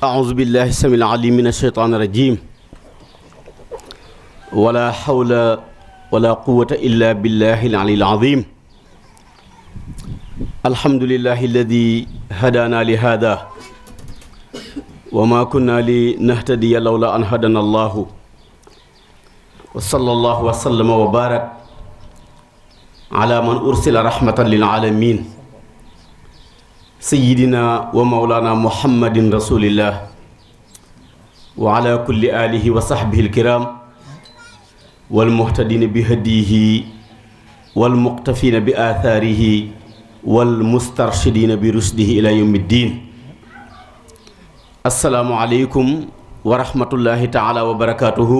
أعوذ بالله السميع العليم من الشيطان الرجيم ولا حول ولا قوة إلا بالله العلي العظيم الحمد لله الذي هدانا لهذا وما كنا لنهتدي لولا أن هدانا الله وصلى الله وسلم وبارك على من أرسل رحمة للعالمين سيدنا ومولانا محمد رسول الله وعلى كل آله وصحبه الكرام والمهتدين بهديه والمقتفين بآثاره والمسترشدين برشده إلى يوم الدين السلام عليكم ورحمة الله تعالى وبركاته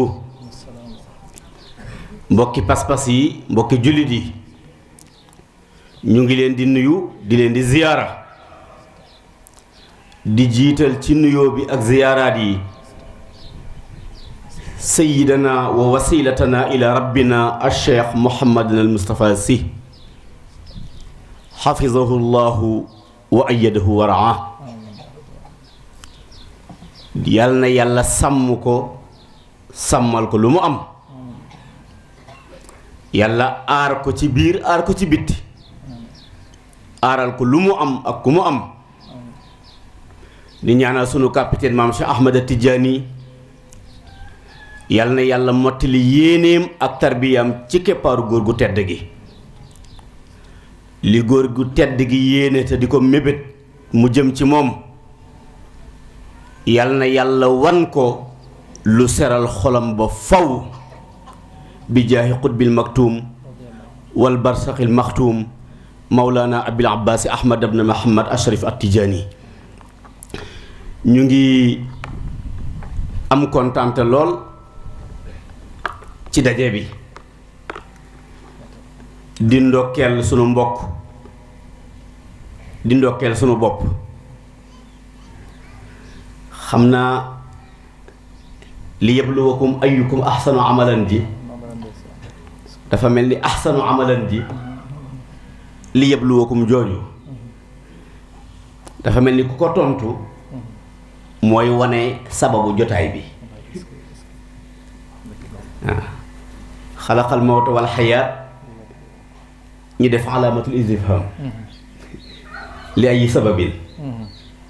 mbokki pas-pas yi mbokki jullit yi ñu ngi leen di nuyu di leen di ziyaara di jiital ci nuyoo bi ak ziyaaraat yi sayyidana wa wasilatana ila rabbina al-cheikh Mouhamadin al-Moustapha Sy xafizahu llahu wa ayyadahu wa raa yal na yàlla sàmm ko sàmmal ko lu mu am yàlla aar ko ci biir aar ko ci bitti aaral ko lu mu am ak ku mu am di ñaanal sunu capitaine maam Cheikh Ahmada Tidiane yal na yàlla mottali yéeneem ak tarbiyam ci keppaaru góor gu tedd gi li góor gu tedd gi yéene te di ko mébét mu jëm ci moom yal na yàlla wan ko lu seral xolam ba faw bi jaahi qutbil maktum wal barsaxil maxtum mawlana abil abbasi ahmad ibn muhammad ashraf at-Tijaani ñu ngi am kontante lool ci daje bi di ndokkeel sunu mbokk di ndokkeel sunu bopp xam naa li yabluwakum ayyukum ahsanu amalan ji dafa mel ni ahsanu amalan ji li yabluwakum jooju dafa mel ni ku ko tontu mooy wane sababu jotaay bi waaw xalaqal mawta wal xayaat ñi def alaamatul istifham li ay sababin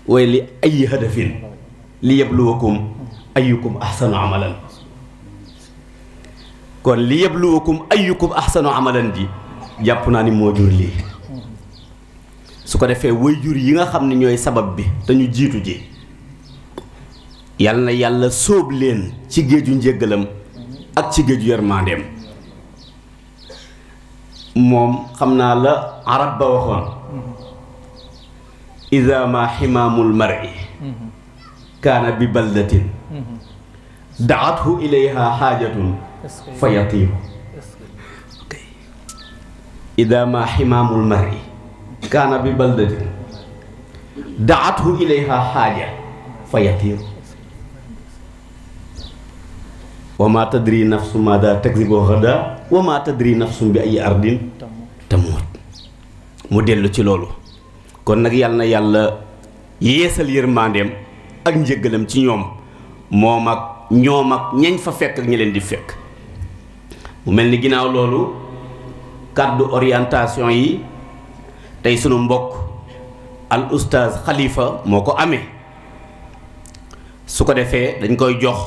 waaye li ay hadafin li yabluwakum ayyukum ahsanu amalan kon li yabluwakum ayyukum ahsanu amalan ji jàpp naa ni moo jur lii su ko defee way jur yi nga xam ne ñooy sabab bi te ñu jiitu ji yal na yàlla sóob leen ci géeju njéggalam ak ci géeju yërmandeem moom xam naa la arab ba waxoon ida ma ximaamul mar'i kaana bi baldatin daathu ilayha xaajatun fa yatiiru ida ma ximaamul mar'i kaana bi baldatin daathu ilayha xaaja fa yatiiru wa ma tadri nafsu maada taksibu ghadan wa ma tadri nafsu bi ay ardin tamut mu dellu ci loolu kon nag yàlla na yàlla yeesal yërmandeem ak njëggalam ci ñoom moom ak ñoom ak ñañ fa fekk ak ñi leen di fekk mu mel ni ginnaaw loolu kàddu orientation yi tey sunu mbokk al oustaz Khalifa moo ko amee su ko defee dañ koy jox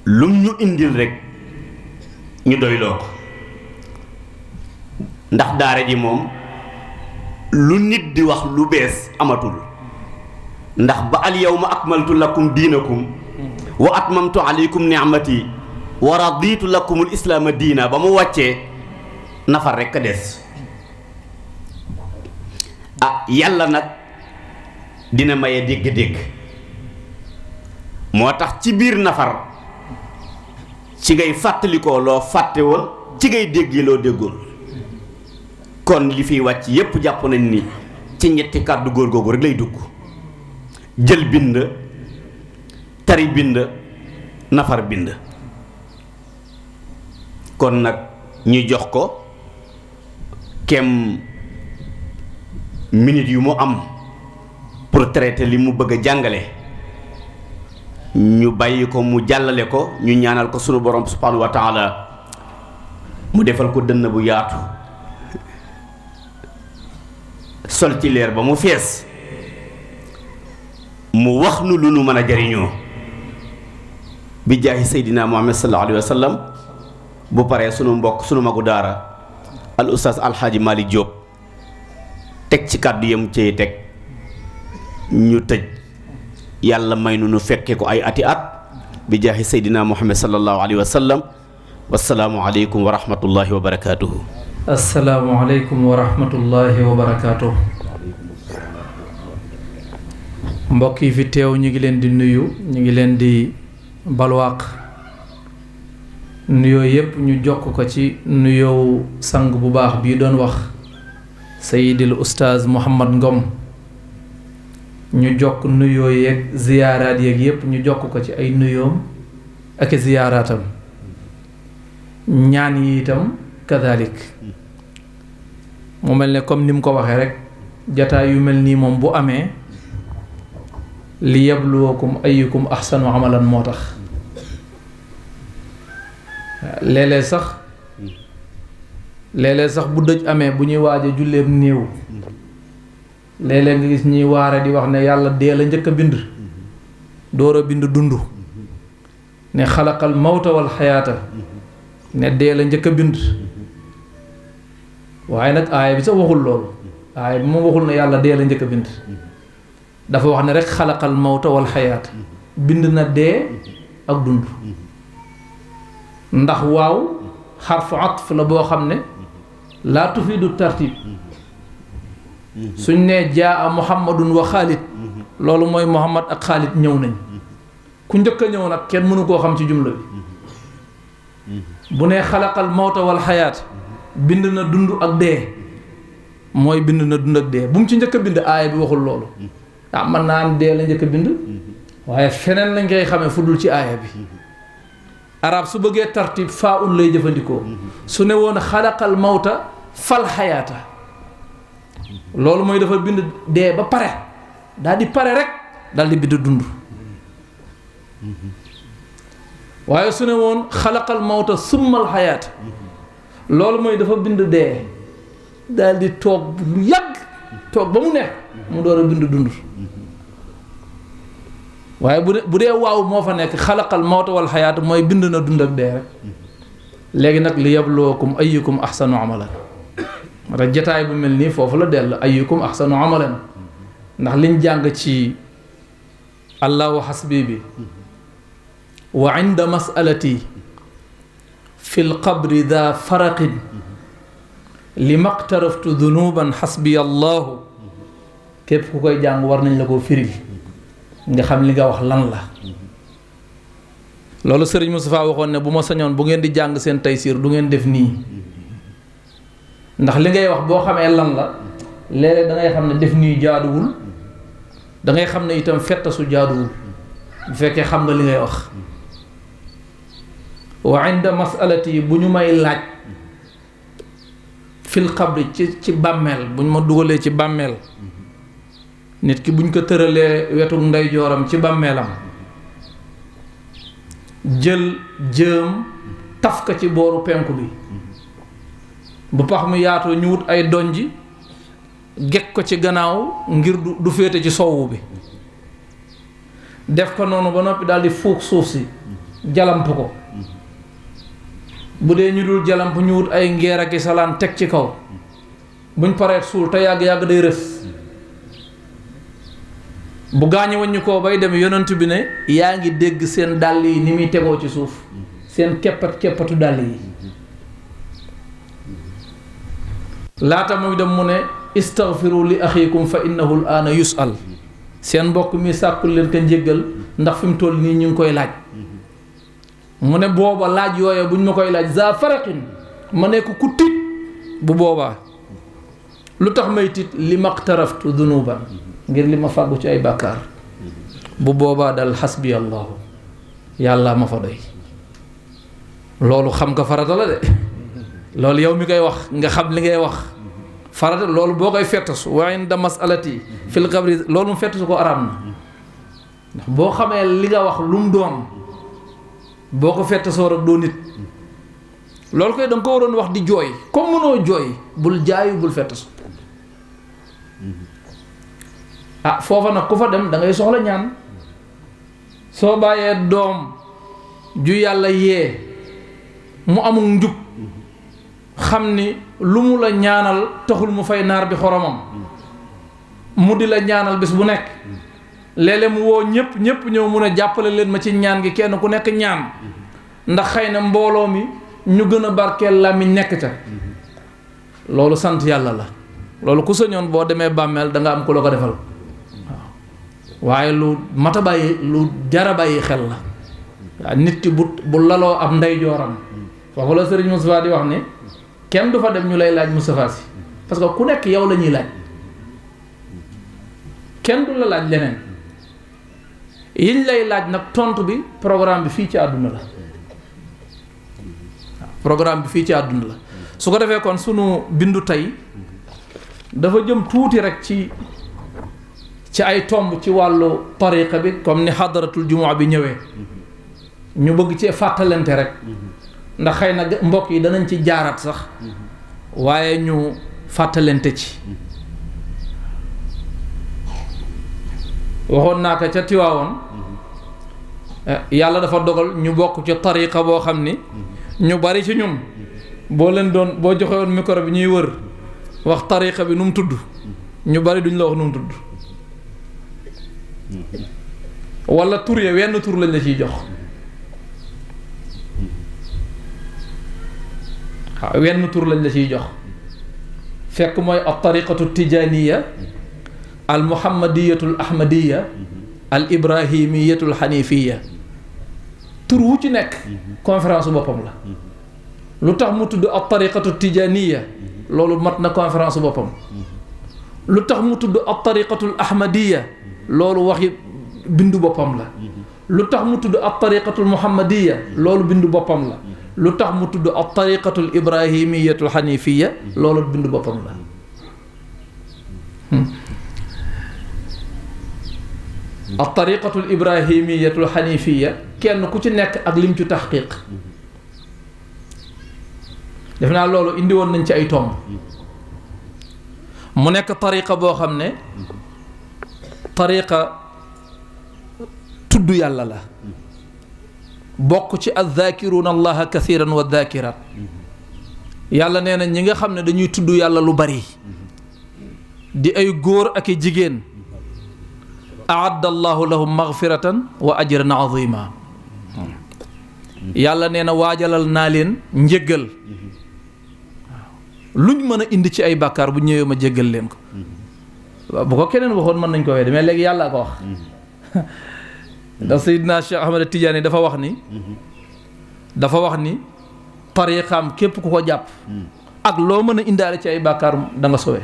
lum ñu indil rek ñu doyloo ko ndax daara ji moom lu nit di wax lu bees amatul ndax ba al yawma akmaltu lakum diinakum wa atmamtu alaykum ni'mati wa raditu lakumul islaama diina ba mu wàccee nafar rekk a des ah yàlla nag dina maye dégg-dégg moo tax ci biir nafar ci ngay fàttalikoo loo fàtte woon ci ngay dégg loo déggul kon li fiy wàcc yépp jàpp nañ ni ci ñetti kàddu góor googu rek lay dugg jël bind tari bind nafar bind kon nag ñu jox ko kem minute yu mu am pour traiter li mu bëgg a jàngale ñu bàyyi ko mu jàllale ko ñu ñaanal ko sunu borom subhanahu wa taala mu defal ko dënn bu yaatu sol ci leer ba mu fees mu wax nu lu nu mën a jariñoo bi jaahi seydina muhammad sallallahu alayhi wa sallam. bu paree sunu mbokk sunu magu daara al ustaas alxaaji Malick Diop teg ci kàddu yam cee teg ñu tëj yàlla may nu fekke ko ay ati at bi jaahi seydina muhammad sallallahu alayhi wa sallam. wassalaamu aleykum wa rahmatullahi wa barakaatuhu. assalaamu aleykum wa rahmatullahi wa barakaatuhu. mbokk yi fi teew ñu ngi leen di nuyu ñu ngi leen di balwaaq nuyoo yépp ñu jokk ko ci nuyoo sang bu baax bii doon wax Seydil Oustaz Mouhamad Ngom ñu jokk nuyoo yeeg ziyaaraat yeeg yépp ñu jokk ko ci ay nuyoom ak ziyaaraatam ñaan yi itam kadalik mu mel ne comme ni mu ko waxee rek jataay yu mel nii moom bu amee li yabluwakum ayyukum ahsanu amalan moo tax léeg-léeg sax bu dëj amee bu ñuy waaj a julleeb néew léeg-léeg nga gis ñuy waare di wax ne yàlla dee la njëkk a bind door a bind dund ne xalaqal mawta wal xayaata ne dee la njëkk a bind waaye nag aaya bi sax waxul loolu aaya bi moom waxul ne yàlla dee la njëkk a bind dafa wax ne rek xalaqal mawta wal xayaata bind na dee ak dund ndax waaw xarfu atf la boo xam ne laa tufiidu tartib suñ ne jaa muhammadun wa xaalid loolu mooy muhammad ak xaalid ñëw nañ ku njëkk a ñëw nag kenn mënu koo xam ci jumla bi bu ne xalaqal mawta wal xayaat bind na dund ak dee mooy bind na dund ak dee bu mu ci njëkk a bind aaya bi waxul loolu mën naa am dee la njëkk a bind waaye feneen lañ koy xamee fu dul ci aaya bi arab su bëggee tartib faa un lay jëfandikoo su ne woon xalaqal mawta fal xayaata loolu mooy dafa bind dee ba pare daal di pare rek daal di bind dund waaye su ne woon xalaqal mawta summal xayaata loolu mooy dafa bind dee daal di toog lu yàgg toog ba mu nekk mu door a bind dund waaye bu dee waaw moo fa nekk xalaqal mawta wal xayaata mooy bind na dund ak dee rek léegi nag li yabluwakum ayyukum ahsanu amalan moo jataay bu mel nii foofu la dell ayyukum ahsanu amalan ndax liñ jàng ci allahu xasbi bi wa inda masalati fi lqabri daa faraqin li maqtaraftu dunuban xasbiya allahu képp ku koy jàng war nañ la koo firil nga xam li nga wax lan la loolu sëriñ Moustapha waxoon ne bu ma sañoon bu ngeen di jàng seen taysiir du ngeen def nii ndax li ngay wax boo xamee lan la léeg-léeg da ngay xam ne def nii jaaduwul da ngay xam ne itam fettasu jaaduwul bu fekkee xam nga li ngay wax wa inda masalati bu ñu may laaj fil xabri ci bàmmeel bu ñu ma dugalee ci bàmmeel nit ki buñ ko tëralee wetu ndeyjooram ci bàmmeelam jël jëm taf ka ci booru penku bi bu pax mu yaatoo ñu wut ay donji gekk ko ci gannaaw ngir du féete ci sowwu bi def ko noonu ba noppi daal di fuug suuf si jalamp ko bu dee ñu dul jalamp ñu wut ay ngeer ak i salaan teg ci kaw buñ pareet suul te yàgg-yàgg day rës bu gaañu waññu koo bay dem yonent bi ne yaa ngi dégg seen dàll yi ni muy tegoo ci suuf seen keppatu dàll yi laata muy dem mu ne istaghfiru li axiikum fa innahu al aana yus'al seen mbokk mi sàkkul leen ko njéggal ndax fi mu toll nii ñu ngi koy laaj mu ne booba laaj yooya buñ ma koy laaj za faraqin ma nekk ku tiit bu boobaa lu tax may tiit li maqtaraftu dunuban ngir li ma fàggu ci ay bàkkaar bu boobaa dal xasbi allahu yàlla ma fa doy loolu xam nga farata la de loolu yow mi koy wax nga xam li ngay wax farata loolu boo koy fettasu wa inda masalati fil qabri loolu mu fettasu ko araam na ndax boo xamee li nga wax lu mu doon boo ko fett soo rek doo nit loolu koy da nga ko waroon wax di jooy comme mënoo jooy bul jaayu bul fett su foofa nag ku fa dem da ngay soxla ñaan soo bàyyee doom ju yàlla yee mu amul njub xam ni lu mu la ñaanal taxul mu fay naar bi xoromam mu di la ñaanal bés bu nekk léeg-léeg mu woo ñëpp ñëw mun a jàppale leen ma ci ñaan gi kenn ku nekk ñaan ndax xëy na mbooloo mi ñu gën a barkeel làmmiñ nekk ca loolu sant yàlla la loolu ku sañoon boo demee bàmmeel da nga am ku la ko defal waaw waaye lu mat a bàyyi lu jara bàyyi xel la waaw nit ki bu laloo ab ndeyjooram foofu la Sëriñ Moustapha di wax ni kenn du fa dem ñu lay laaj Moustapha Sy parce que ku nekk yow la ñuy laaj kenn du la laaj leneen yiñ lay laaj nag tontu bi programme bi fii ci àdduna la programme bi fii ci àdduna la su ko defee kon sunu bindu tey dafa jëm tuuti rek ci ay tomb ci wàllu tariqa bi comme ni xadaratul jumaa bi ñëwee ñu bëgg ci fàttalante rek ndax xëy na mbokk yi danañ ci jaaraat sax waaye ñu fàttalante ci waxoon naa ko ca Tiwaawoon yàlla dafa dogal ñu bokk ci tariqa boo xam ni ñu bari ci ñun boo joxe woon micro bi ñuy wër wax tariqa bi nu mu tudd ñu bari duñ la wax nu mu tudd wala tur ya wenn tur lañ la ciy jox waaw wenn tur lañ la ciy jox fekk mooy al tariqatu tijaniya al muhammadiyatu al ahmadiya al ibrahimiyatu al xanifiya tur wu ci nekk conférence boppam la lu tax mu tudd al tariqatu tijaniya loolu mat na conférence boppam lu tax mu tudd al tariqatu al ahmadiya loolu waxi bindu boppam la lu tax mu tudd al tariqatu al muhammadiya loolu bindu boppam la lu tax mu tudd al tariqatu al ibrahimiyatu al xanifiya loolu bindu boppam la al tariqatu al ibrahimiyatu al xanifiya kenn ku ci nekk ak lim ci taxqiq def naa loolu indi woon nañ ci ay tomb mu nekk tariqa boo xam ne tariqa tudd yàlla la bokk ci azzaakiruuna allaha kathiran wa zaakiraat yàlla nee na ñi nga xam ne dañuy tudd yàlla lu bari di ay góor ak i jigéen aadda allahu lahum magfiratan wa ajran azima yàlla nee na waajalal naa leen njéggal luñ mën a indi ci ay bàkkaar bu ñëwee ma jéggal leen ko waaw bu ko keneen waxoon mën nañ ko weddi mais léegi yàlla ko wax ndax Seydina Cheikh Ahmed Tidiane dafa wax ni tariqaam képp ku ko jàpp ak loo mën a indaale ci ay bàkkaar da nga sowe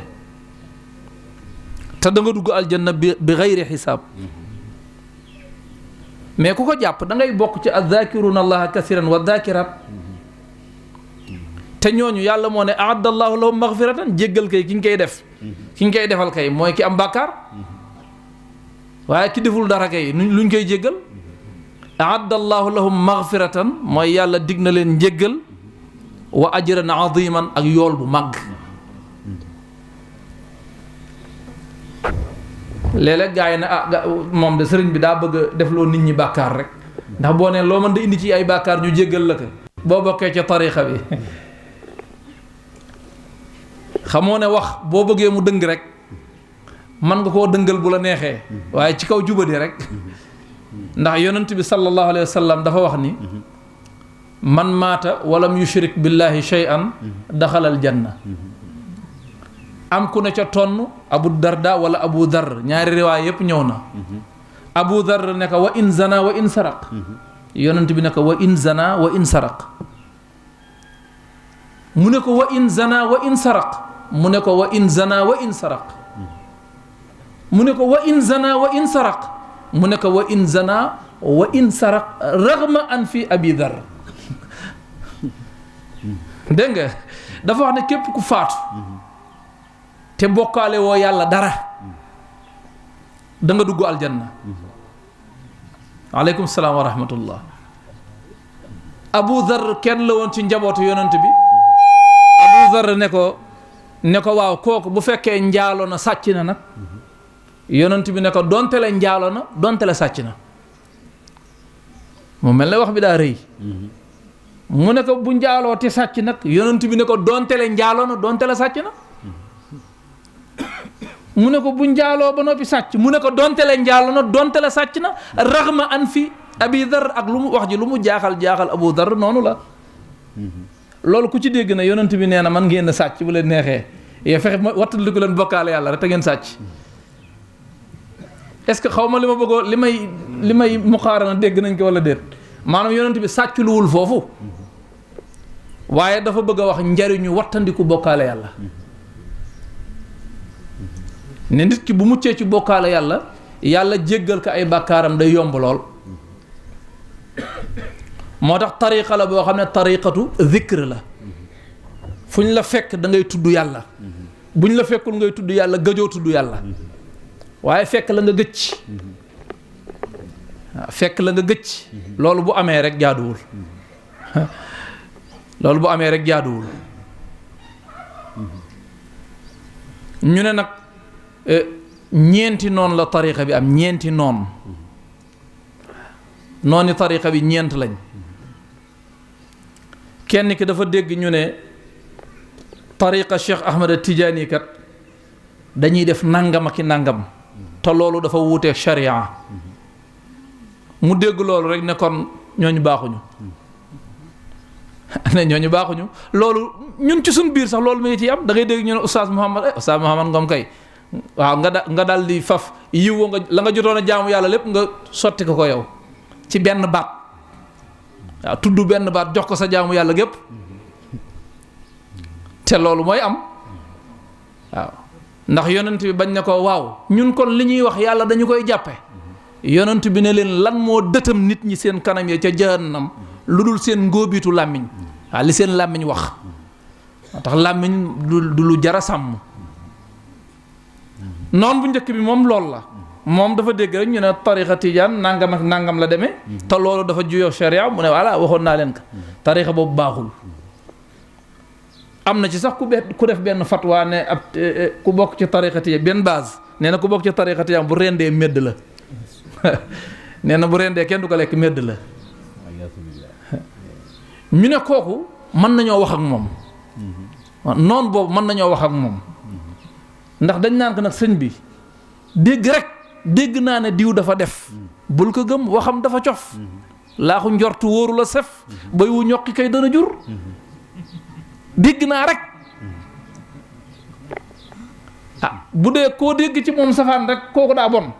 te da nga dugg aljanna bi xayri xisaab mais ku ko jàpp da ngay bokk ci azzaakiruuna allaha kasiran wa zaakiraat te ñooñu yàlla moo ne ahaddallahu lahum maxfiratan jéggal kay ki ñu koy def ki ñu koy defal kay mooy ki am bàkkaar waaye ki deful dara kay luñ koy jéggal ahaddallahu lahum maxfiratan mooy yàlla dig na leen njéggal wa ajran aziman ak yool bu màgg léeg-léeg gaa yi ne moom de sëriñ bi daa bëgg a defloo nit ñi bàkkaar rek ndax boo nee loo mën da indi ci ay bàkkaar ñu jéggal la ko boo bokkee ca tarixa bi xamoo ne wax boo bëggee mu dëng rek man nga koo dëngal bu la neexee waaye ci kaw jubadi rek ndax yonent bi sallallahu alayhi wa sallam dafa wax ni man maata walam yushrik billahi shay'an daxalal janna am ku ne ca tonn abu darda wala abu dar ñaari riwaay yépp ñëw na abu dar ne ko wa in zana wa in saraq yonent bi ne ko wa in zana wa in saraq mu ne ko wa in zana wa in saraq mu ne ko wa in zana wa in saraq mu ne ko wa in zana wa in saraq mu ne ko wa in zana wa in saraq raghma an fi abi dar dégg nga dafa wax ne képp ku faatu te bokkaale woo yàlla dara da nga dugg aljanna aleykum salaam wa rahmatullah. Abu Dhar kenn la woon ci njabootu yonent bi. Abu Dhar ne ko waaw kooku bu fekkee njaalo na sàcc na nag. yonent bi ne ko donte la njaalo na donte la sàcc na. mu mel ne wax bi daa rëy. mu ne ko bu njaaloo te sàcc nag yonent bi ne ko donte la njaalo na donte la sàcc na. mu ne ko bu njaaloo ba noppi sàcc mu ne ko donte la njaalo na donte la sàcc na raxma an fi Abi Dhar ak lu mu wax ji lu mu jaaxal Abu Dhar noonu la. loolu ku ci dégg na yonent bi nee na man ngeen sàcc bu leen neexee yow fexe wattandi ko leen bokkaale yàlla rek te ngeen sàcc. est-ce que xaw ma li ma bëggoo li may muqaarana dégg nañ ko wala déet maanaam yonent bi sàcculuwul foofu waaye dafa bëgg a wax njariñu wattandiku bokkaale yàlla. ne nit ki bu muccee ci bokkaale yàlla jéggal ko ay bàkkaaram day yomb lool. moo tax tariqa la boo xam ne tariqatu zikr la fu ñu la fekk da ngay tudd yàlla buñ la fekkul ngay tudd yàlla gëjoo tudd yàlla waaye fekk la nga gëcc fekk la nga gëcc loolu bu amee rek jaaduwul loolu bu amee rek jaaduwul. ñu ne nag ñeenti noon la tariqa bi am ñeenti nooni tariqa bi ñeent lañ. kenn ki dafa dégg ñu ne tariqa Cheikh Ahmed Tidiane kat dañuy def nangam ak i nangam te loolu dafa wuuteeg sharia mu dégg loolu rek ne kon ñooñu baaxuñu ne ñooñu baaxuñu loolu ñun ci suñ biir sax loolu mi ngi ciy am da ngay dégg ñu ne Oustaz Mouhamad Ngom kay waaw nga daal di faf yiwoo nga la nga jotoon a jaamu yàlla lépp nga sotti ko yow ci benn baat. waaw tudd benn baat jox ko sa jaamu yàlla gépp te loolu mooy am waaw ndax yonent bi bañ ne ko waaw ñun kon li ñuy wax yàlla dañu koy jàppe yonent bi ne leen lan moo dëtam nit ñi seen kanam ya ca jahannam lu dul seen ngóobiitu làmmiñ waaw li seen làmmiñ wax moo tax làmmiñ du lu jara sàmm noonu bu njëkk bi moom loolu la moom dafa dégg rek ñu ne tariqa tijaan nangam ak nangam la demee te loolu dafa juyoo sharia mu ne voilà waxoon naa leen ko tariqa boobu baaxul. am na ci sax ku def benn fatwa ne ab ku bokk ci tariqa tijaan benn base nee na ku bokk ci tariqa tijaan bu rendee medd la nee na bu rendee kenn du ko lekk medd la. ñu ne kooku mën nañoo wax ak moom noonu boobu mën nañoo wax ak moom ndax dañ naan ko nag sëñ bi dégg naa ne diw dafa def bul ko gëm waxam dafa cof laaxu njortu wóoru la sef bay wu ñoqi kay dana jur dégg naa rek bu dee koo dégg ci moom safaan rek kooku daa bon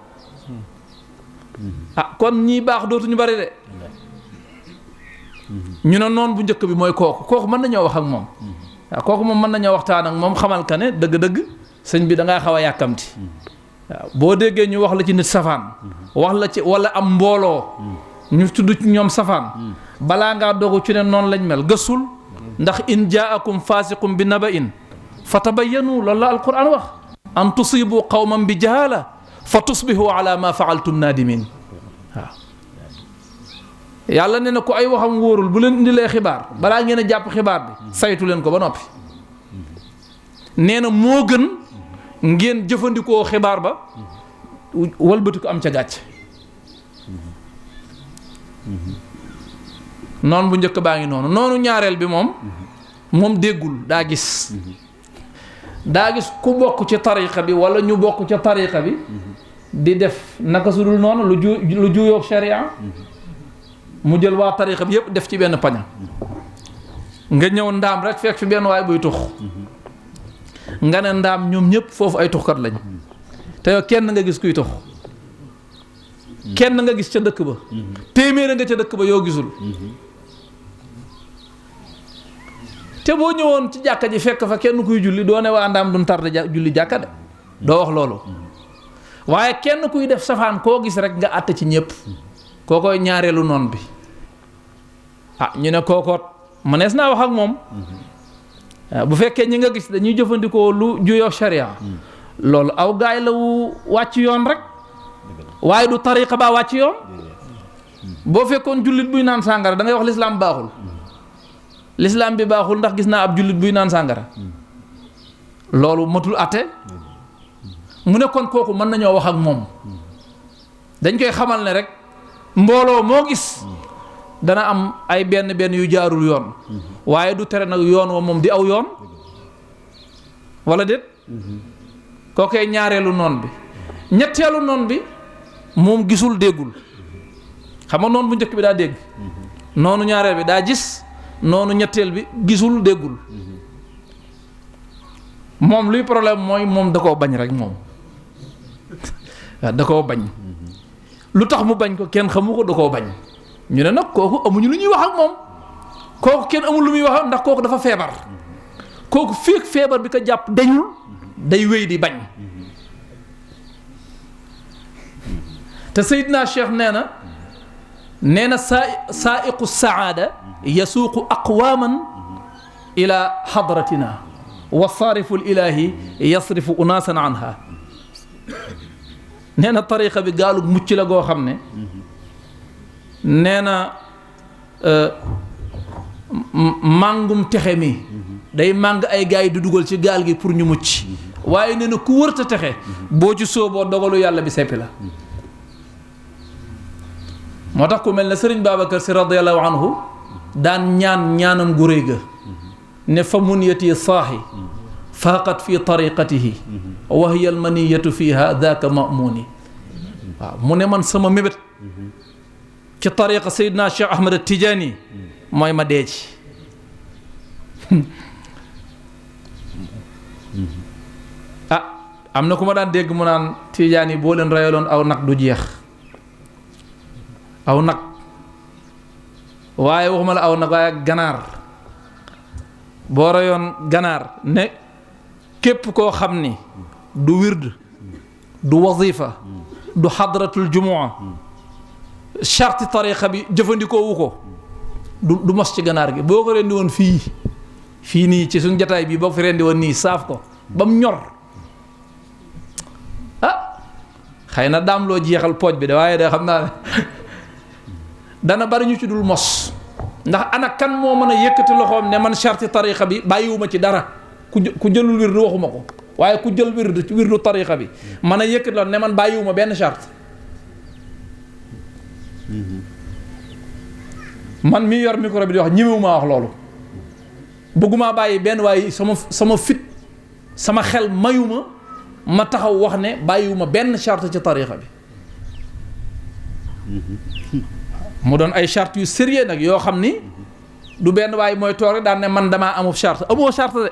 kon ñii baax dootuñu bari de ñu ne noonu bu njëkk bi mooy kooku mën nañoo wax ak moom kooku moom mën nañoo waxtaan ak moom xamal ka ne dëgg-dëgg sëñ bi da ngaa xaw a yàkkamti waaw boo déggee ñu wax la ci nit safaan wax la ci wala am mbooloo ñu tudd ci ñoom safaan balaa ngaa dogu ci ne noonu lañ mel gëstul ndax in jaakum faasiqum bi naba'in fa tabayyanu loolu la alquran wax an tusibu qawman bi jahala fa tusbihu ala ma faaltum nadimin waaw yàlla nee na ku ay waxam wóorul bu leen indilee xibaar balaa ngeen a jàpp xibaar bi saytu leen ko ba noppi nee na moo gën ngeen jëfandikoo xibaar ba walbati ko am ca gàcc noonu bu njëkk baa ngi noonu ñaareel bi moom déggul daa gis ku bokk ci tariqa bi wala ñu bokk ca tariqa bi di def naka su dul noonu lu juyoog sharia mu jël waa tariqa bi yépp def ci benn paña nga ñëw ndaam rek fekk fi benn waay buy tux nga ne ndaam ñoom ñëpp foofu ay tuxkat lañ te yow kenn nga gis kuy tux kenn nga gis ca dëkk ba téeméer nga ca dëkk ba yoo gisul te boo ñëwoon ci jàkka ji fekk fa kenn kuy julli doo ne waa ndaam duñ tarde julli jàkka de doo wax loolu waaye kenn kuy def safaan koo gis rek nga àtte ci ñëpp koo koy ñaareelu noon bi ñu ne kookoot mënees naa wax ak moom bu fekkee ñi nga gis dañuy jëfandikoo lu juyoo sharia loolu aw gaay la wu wàcc yoon rek waaye du tariqa baa wàcc yoon boo fekkoon jullit buy naan sàngara da ngay wax lislaam baaxul lislaam bi baaxul ndax gis naa ab jullit buy naan sàngara loolu matul atte mu ne kon kooku mën nañoo wax ak moom dañ koy xamal ne rek mbooloo moo gis dana am ay benn yu jaarul yoon waaye du tere nag yoon wa moom di aw yoon wala déet kookee ñaareelu noon bi ñetteelu noon bi moom gisul déggul xam nga noonu bu njëkk bi daa dégg noonu ñaareel bi daa gis noonu ñetteel bi gisul déggul moom luy problème mooy moom da koo bañ rek moom waaw da koo bañ lu tax mu bañ ko kenn xamu ko da koo bañ ñu ne nag kooku amuñu lu ñuy wax ak moom kooku kenn amul lu muy wax ndax kooku dafa feebar kooku fekk feebar bi ko jàpp dañul day wéy di bañ te Seydina Cheikh nee na saaiqu saada yasuuqu aqwaman ila hadratina wa saarifu lilahi yasrifu unaasan anha nee na tariqa bi gaalu mucc la goo xam ne nee na màngum texe mi day màng ay gaay yi du dugal ci gaal gi pour ñu mucc waaye nee na ku wërta texe boo ci sooboo dogalu yàlla bi seppi la moo tax ku mel ne Sëriñ Babacar Si radiyallahu anhu daan ñaanam gu réy ga ne fa munyati saahi faaqat fi tariqatihi wa hiya almaniyatu fiha daaka mamuni waaw mu ne man sama mébét ci tariqa Seydina Cheikh Ahmed Tidiane mooy ma dee ci am na ku ma daan dégg mu naan Tidiane boo leen rayaloon aw nag du jeex aw nag waaye waxuma la aw nag waaye ganaar boo rayoon ganaar ne képp koo xam ni du wird du wazifa du xadratul jumua charti tariqa bi jëfandikoo wu ko du mos ci ganaar gi boo ko rendi woon fii nii ci suñ jataay bii boo ko fi rendi woon nii saaf ko ba mu ñor xëy na daam loo jeexal pooj bi de waaye de xam naa ne dana bari ñu ci dul mos ndax ana kan moo mën a yëkkati loxoom ne man charti tariqa bi bàyyiwuma ci dara ku jëlul wirdu waxuma ko waaye ku jël wirdu tariqa bi mën a yëkkati loon ne man bàyyiwuma benn charte man mii yor micro bi di wax ñemewuma wax loolu bëgguma bàyyi benn waaye sama fit sama xel mayuma ma taxaw wax ne bàyyiwuma benn charte ci tariqa bi mu doon ay charte yu sérieux nag yoo xam ni du benn waaye mooy toog rek daan ne man damaa amul charte amoo charte de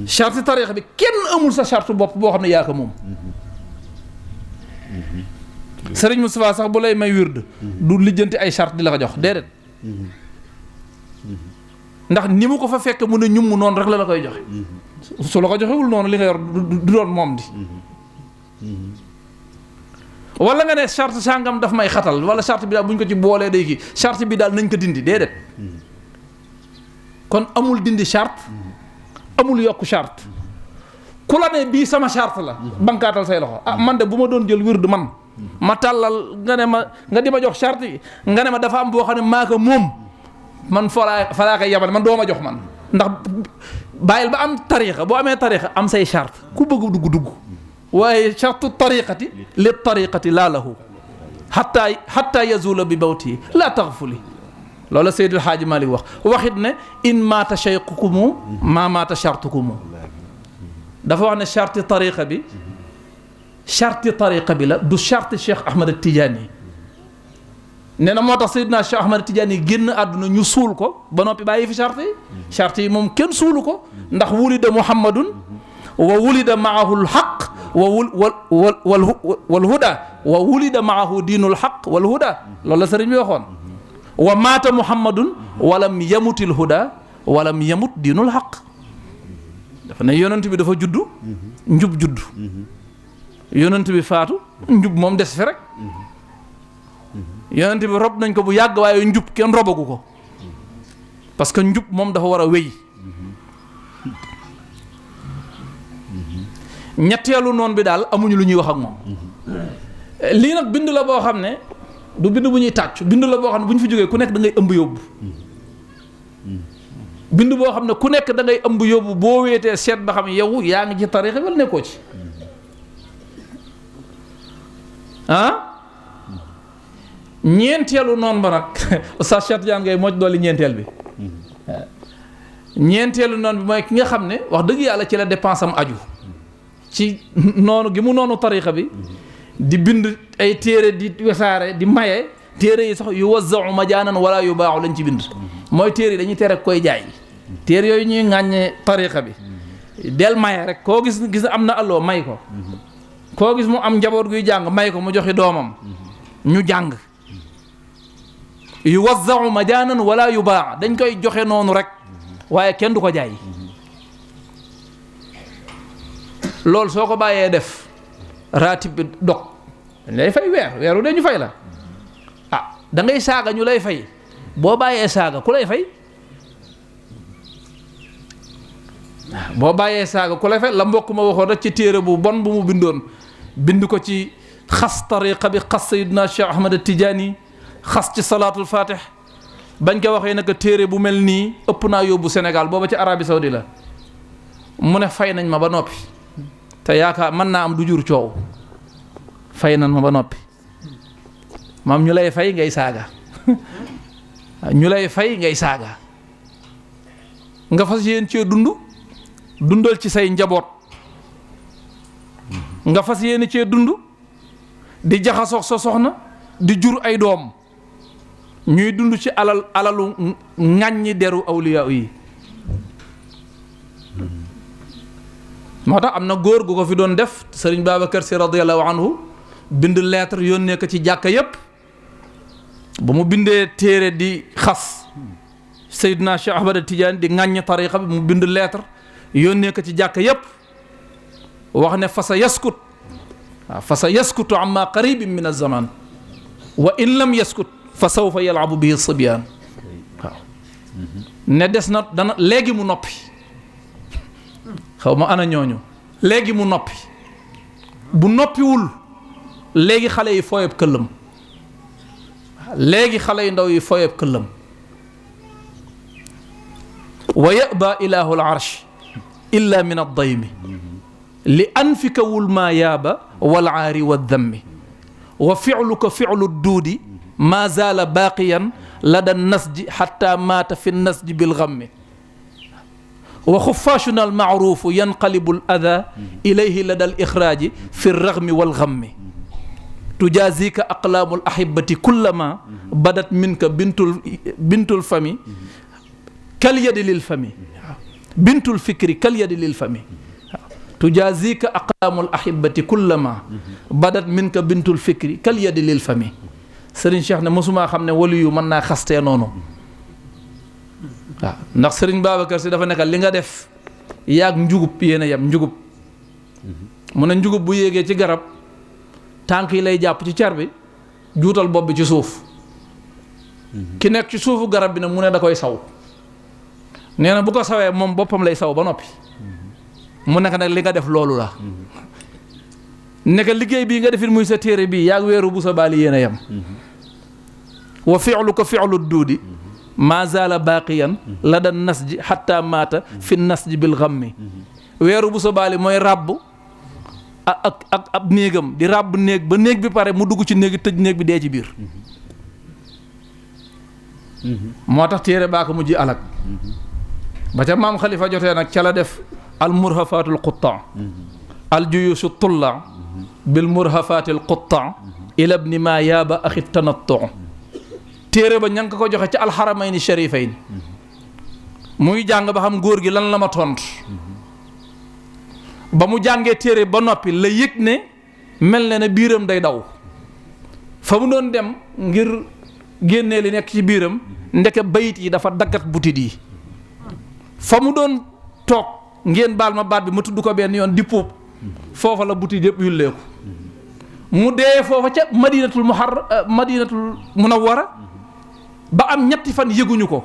charte tariqa bi kenn amul sa charte bopp boo xam ne yaa ko moom Sëriñ Moustapha sax bu lay may wird du lijjanti ay charte di la ko jox déedéet ndax ni mu ko fa fekk mu ne ñum noonu rek la koy joxe su la ko joxewul noonu li nga yor du doon moom di wala nga ne charte sàngam daf may xatal wala charte bi daal bu ñu ko ci boolee day kii charte bi daal nañ ko dindi déedéet kon amul dindi charte amul yokk charte ku la ne bii sama charte la bankaatal say loxo man de bu ma doon jël wird man ma tàllal nga di ma jox charte yi nga ne ma dafa am boo xam ne maa ko moom man fa laa koy yabal man doo ma jox man ndax bàyyil ba am tariqa boo amee tariqa am say charte ku bëgg dugg waaye chartu tariqati li tariqati laa lahu xatta yazula bi bawti laa taxfuli loola Seydil Xaaji Malik waxit ne in maata cheyqukumu maa maata chartukumu dafa wax ne charti tariqa bi la du charti Cheikh Ahmed Tidiane nee na moo tax Seydina Cheikh Ahmed Tidiane génn àdduna ñu suul ko ba noppi bàyyi fi charte yi moom kenn suulu ko ndax wulida muhammadun wa wulida maahu lxaq wal huda wa wulida maahu diinul xaq wal huda loolu la sëriñ bi waxoon wa maata muhammadun walam yamutil huda walam yamut diinul xaq dafa ne yonent bi dafa juddu njub juddu yonent bi faatu njub moom des fi rek yonent bi rob nañ ko bu yàgg waaye njub kenn robagu ko parce que njub moom dafa war a wéy ñetteelu noon bi daal amuñu lu ñuy wax ak moom lii nag bind la boo xam ne du bind bu ñuy tàcc bind la boo xam ne bu ñu fi jógee ku nekk da ngay ëmb yóbbu bind boo xam ne ku nekk da ngay ëmb yóbbu boo wéetee seet ba xam yow yaa ngi ci tariixa wala nekkoo ci ñeenteelu noonu ba nag Oustaz Cheikh Tidiane Gaye moo ci dolli ñeenteel bi ñeenteelu noonu bi mooy ki nga xam ne wax dëgg yàlla ci la dépense am aju ci noonu gi mu noonu tariixa bi di bind ay téere di wesaare di maye téere yi sax yu wazzau majaanan wala yu baaxu lañ ci bind mooy téere yi dañuy tere koy jaay téere yooyu ñuy ŋàññe tariixa bi del maye rek koo gis am na alloo may ko koo gis mu am njaboot guy jàng may ko mu joxe doomam ñu jàng yu wazzau majaanan wala yu baax dañ koy joxe noonu rek waaye kenn du ko jaay loolu soo ko bàyyee def raatib bi dog dañ lay fay weeru de ñu fay la da ngay saaga ñu lay fay boo bàyyee saaga ku lay fay boo bàyyee saaga ku lay fay la mbokk ma waxoon rek ci téere bu bon bu mu bindoon bind ko ci xas tariqa bi xas Sayyidina Cheikh Ahmad Tidiane xas ci salaatul fatih bañ ko waxee nag téere bu mel nii ëpp naa yóbbu Sénégal booba ci Arabie Saoudi la mu ne fay nañ ma ba noppi te yaakaar mën naa am du jur coow fay nañ ma ba noppi maam ñu lay fay ngay saaga ñu lay fay ngay saaga nga fas yéen cee dundal ci say njaboot nga fas yéen cee dund di jaxasoo sa soxna di jur ay doom ñuy dund ci alalu ŋàññi deru awliya yi moo tax am na góor gu ko fi doon def sëriñ Babacar Si radiyallahu anhu bind lettre yónnee ko ci jàkka yépp ba mu bindee téere di xas Seydina Cheikh Ahmad Tidiane di ŋàññ tariqa bi mu bind lettre yónnee ko ci jàkka yépp wax ne fa sa yaskutu amma qaribin min az-zaman wa in lam yaskut fa sawfa yal'abu bihi as-sibyaan waaw ne des na dana léegi mu noppi xaw ma ana ñooñu léegi mu noppi bu noppiwul léegi xale yi fooyeb këllam léegi xale yu ndaw yi fooyeb këllam wa yaba ilahu al arsh illa min ad-daymi li anfikawul maa yaaba wal aari wa dammi wa fi'luka fi'lu duudi maa zaala baaqiyan lada nasji xatta maata fi nasji bil gammi wa xuffaashuna al maaruufu yanqalibu al adaa ilayhi lada al ixraaji fi ragmi wal gammi tujaazika aqlaamu al ahibati kullama badat minka bintul fami kal yadi lil fami bintul fikri kal yadi lil fami tujaazika aqlaamu al ahibati kullama badat minka bintul fikri kal yadi lil fami Serigne Cheikh ne mosumaa xam ne wali yu mën naa xastee noonu waaw ndax Serigne Babacar Si dafa nekkal li nga def yaag njugub yéen a yem njugub mu ne njugub bu yéegee ci garab tànk yi lay jàpp ci car bi juutal bopp bi ci suuf ki nekk ci suufu garab bi nag mu ne da koy saw nee na bu ko sawee moom boppam lay saw ba noppi mu nekk nag li nga def loolu la nekk liggéey bii nga defit muy sa téere bii yaag weeru bu sa baali yéen a yem wa fi'luka fi'lu duudi maa zaala baaqiyan la da nasji xatta maata fi nasji bil gammi weeru bu sa baali mooy ràbb ak ab néegam di ràbb néeg ba néeg bi pare mu dugg ci néeg tëj néeg bi dee ci biir moo tax téere baa ko mujj alak ba ca maam xalifa jotee nag ca la def al murhafatul quttaa al juyusu tullaa bil murhafatil quttaa ila ibni ma yaaba axi tanattu téere ba ña nga ko joxe ci alxaramayni sharifayn muy jàng ba xam góor gi lan la ma tont ba mu jàngee téere ba noppi la yëg ne mel na ne biiram day daw fa mu doon dem ngir génnee li nekk ci biiram ndeke bayit yi dafa daggat butit yi fa mu doon toog ngeen baal ma baat bi ma tudd ko benn yoon di puub foofa la butit yëpp yulleeku mu dee foofa ca madinatul munawwara ba am ñetti fan yëguñu ko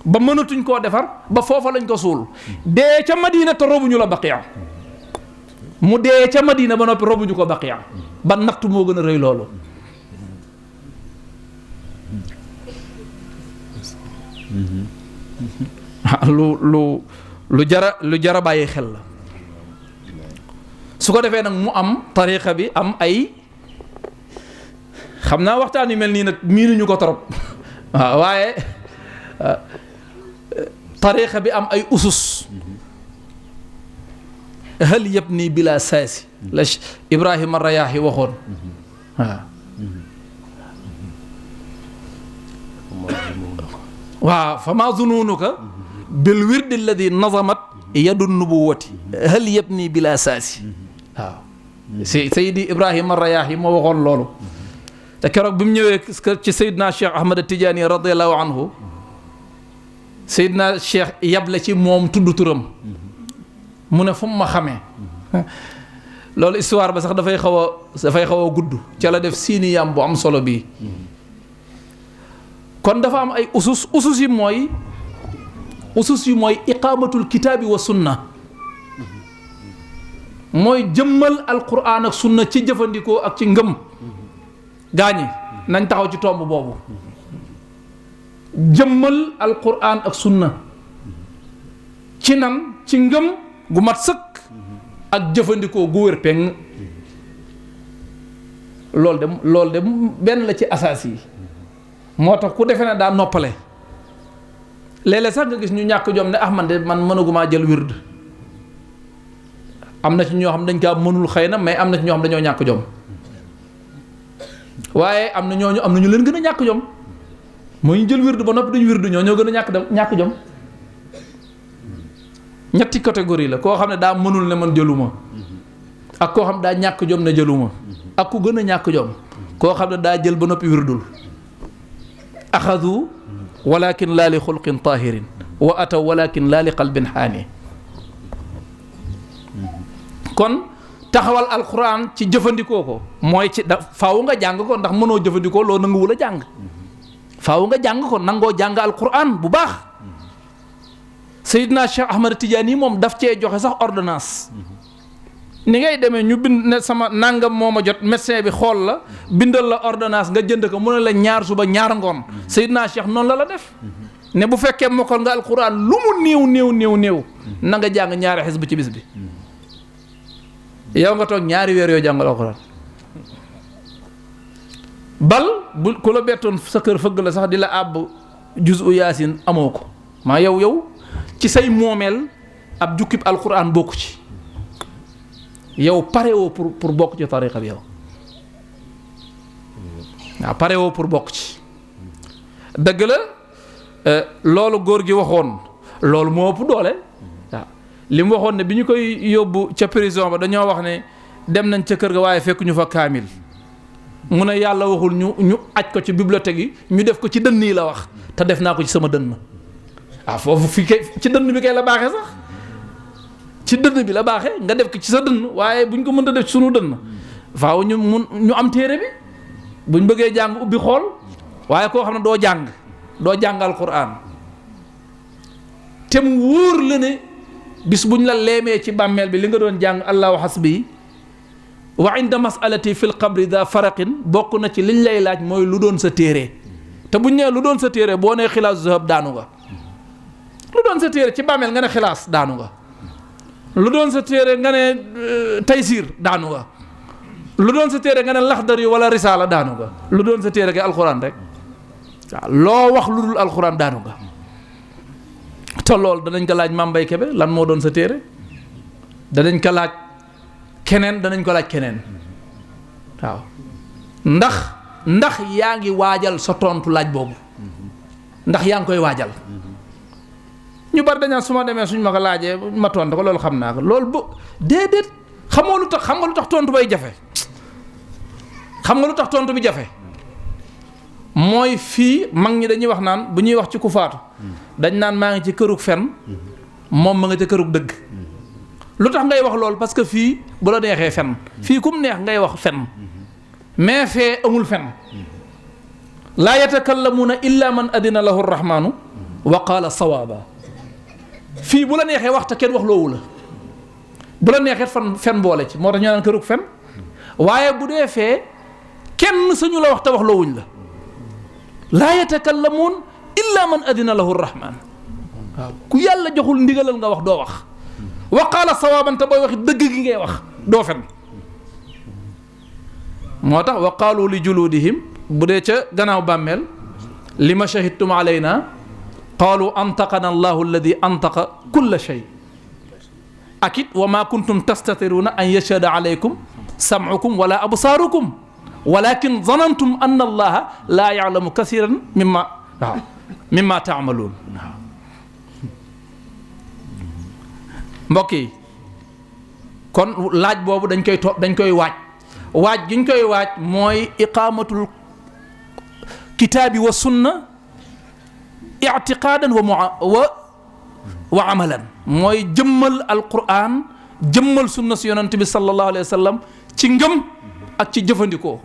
ba mënatuñ koo defar ba foofa lañ ko suul dee ca madina te robuñu la baqiya mu dee ca madina ba noppi robuñu ko baqiya ba nattu moo gën a rëy loolu lu jara bàyyi xel la su ko defee nag mu am tariqa bi am ay xam naa waxtaan yu mel nii nag miinuñu ko trop waaw waaye tariqa bi am ay usus hal yabni bila saasi la Ibrahima Rayaahi waxoon waaw fa maa zunuunuka bil wirdi alladi nazamat yadu nubuwati hal yabni bila saasi waaw Seydi Ibrahima Rayaahi moo waxoon loolu te keroog bi mu ñëwee ci Seydina Cheikh Ahmad Tidiane radiallahu anhu Seydina Cheikh yable ci moom tudd turam mu ne fu mu ma xamee loolu histoire ba sax dafay xaw a gudd ca la def siini yam bu am solo bii kon dafa am ay usus yi mooy iqaamatul kitaabi wa sunna mooy jëmmal alquran ak sunna ci jëfandikoo ak ci ngëm gaañi nañ taxaw ci tomb boobu jëmmal alquran ak sunna ci nan ci ngëm gu mat sëkk ak jëfandikoo gu wér peng loolu de benn la ci asaas yi moo tax ku defe ne daa noppale léeg-léeg sax nga gis ñu ñàkk jom ne man de man mënagumaa jël wird am na ci ñoo xam dañ kaa mënul xëy na mais am na ci ñoo xam dañoo ñàkk jom waaye am na ñu leen gën a ñàkk jom mooy ñu jël wird ba noppi duñu wird ñoo gën a ñàkk jom ñetti catégorie la koo xam ne daa mënul ne man jëluma ak koo xam daa ñàkk jom ne jëluma ak ku gën a ñàkk jom koo xam ne daa jël ba noppi wirdul axadu walakin laa li xulqin tahirin wa ataw walakin laa li qalbin xaani kon taxawal alquran ci jëfandikoo ko mooy ci faaw nga jàng ko ndax mënoo jëfandikoo loo nanguwul a jàng faaw nga jàng ko nangoo jàng alquran bu baax Seydina Cheikh Ahmad Tidiane moom daf cee joxe sax ordonnance ni ngay demee ñu bind ne sama nangam moo ma jot médecin bi xool la bindal la ordonnance nga jënd ko mu ne la ñaar suba ñaar ngoon Seydina Cheikh noonu la def ne bu fekkee mokkal nga alquran lu mu néew na nga jàng ñaari xisb ci bis bi yow nga toog ñaari weer yoo jàngal alquran bal bu ku la bettoon sa kër fëgg la sax di la àbb juzu yaasin amoo ko maa yow ci say moomeel ab jukkib alquran bokku ci yow pare woo pour bokk ci tariqa bi yow waaw pare woo pour bokk ci dëgg la loolu góor gi waxoon loolu moo ëpp doole waaw li mu waxoon ne bi ñu koy yóbbu ca prison ba dañoo wax ne dem nañ ca kër ga waaye fekk ñu fa kaamil mu ne yàlla waxul ñu aj ko ci bibliothèque yi ñu def ko ci dënn yi la wax te def naa ko ci sama dënn waaw foofu fii kay ci dënn bi kay la baaxee sax ci dënn bi la baaxee nga def ko ci sa dënn waaye buñ ko mënta def ci sunu dënn faaw ñu am téere bi buñ bëggee jàng ubbi xool waaye koo xam ne doo jàng alquran te mu wóor la ne bis buñ la leemee ci bàmmeel bi li nga doon jàng allahu hasbi wa inda masalati fil qabri da faraqin bokk na ci liñ lay laaj mooy lu doon sa téere te buñ nee lu doon sa téere boo nee xilaas zahab daanu nga lu doon sa téere ci bàmmeel nga ne xilaas daanu nga lu doon sa téere nga ne taysir daanu nga lu doon sa téere nga ne laxdar yi wala risaala daanu nga lu doon sa téere kay alxuraan rek waaw loo wax lu dul alxuraan daanu nga te loolu danañ ko laaj Mame Mbaye Kébé lan moo doon sa téere danañ ko laaj keneen waaw ndax yaa ngi waajal sa tontu laaj boobu ndax yaa ngi koy waajal ñu bari dañaan su ma demee suñ ma ko laajee ma tontu ko loolu xam naa ko loolu bu déedéet xam nga lu tax tontu bay jafe xam nga lu tax tontu bi jafe mooy fii mag ñi dañuy wax naan bu ñuy wax ci ku faatu dañ naan maa ngi ci kërug fen moom ma nga ca kërug dëgg lu tax ngay wax loolu parce que fii bu la neexee fen fii kum neex ngay wax fen mais fee amul fen laa yatakallamuuna illa man adina lahu rrahmanu wa qaala sawaaba fii bu la neexee wax te kenn wax loowu la bu la neexee fen boole ci moo tax ñu naan kërug fen waaye bu dee fee kenn sañu la wax te wax loo wuñ la laa yatakallamuun illa man adina lahu rrahman waaw ku yàlla joxul ndigalal nga wax doo wax wa qaala sawaaban te booy waxi dëgg gi ngay wax doo fen moo tax wa qaalu li juluudihim bu dee ca gannaaw bàmmeel li ma shahidtum alayna qaalu antaqana allahu alladi antaqa kulla shay ak it wa ma kuntum tastatiruuna an yashhada alaykum sam'ukum wala absaarukum walakin zanantum anna allaha laa ya'lamu kasiran mimma taamaluun mbokk yi kon laaj boobu dañ koy waaj gi ñu koy waaj mooy iqaamatul kitaabi wa sunna i'tiqaadan wa amalan mooy jëmmal alquran jëmmal sunna si yonent bi sallallahu alayhi wa sallam ci ngëm ak ci jëfandikoo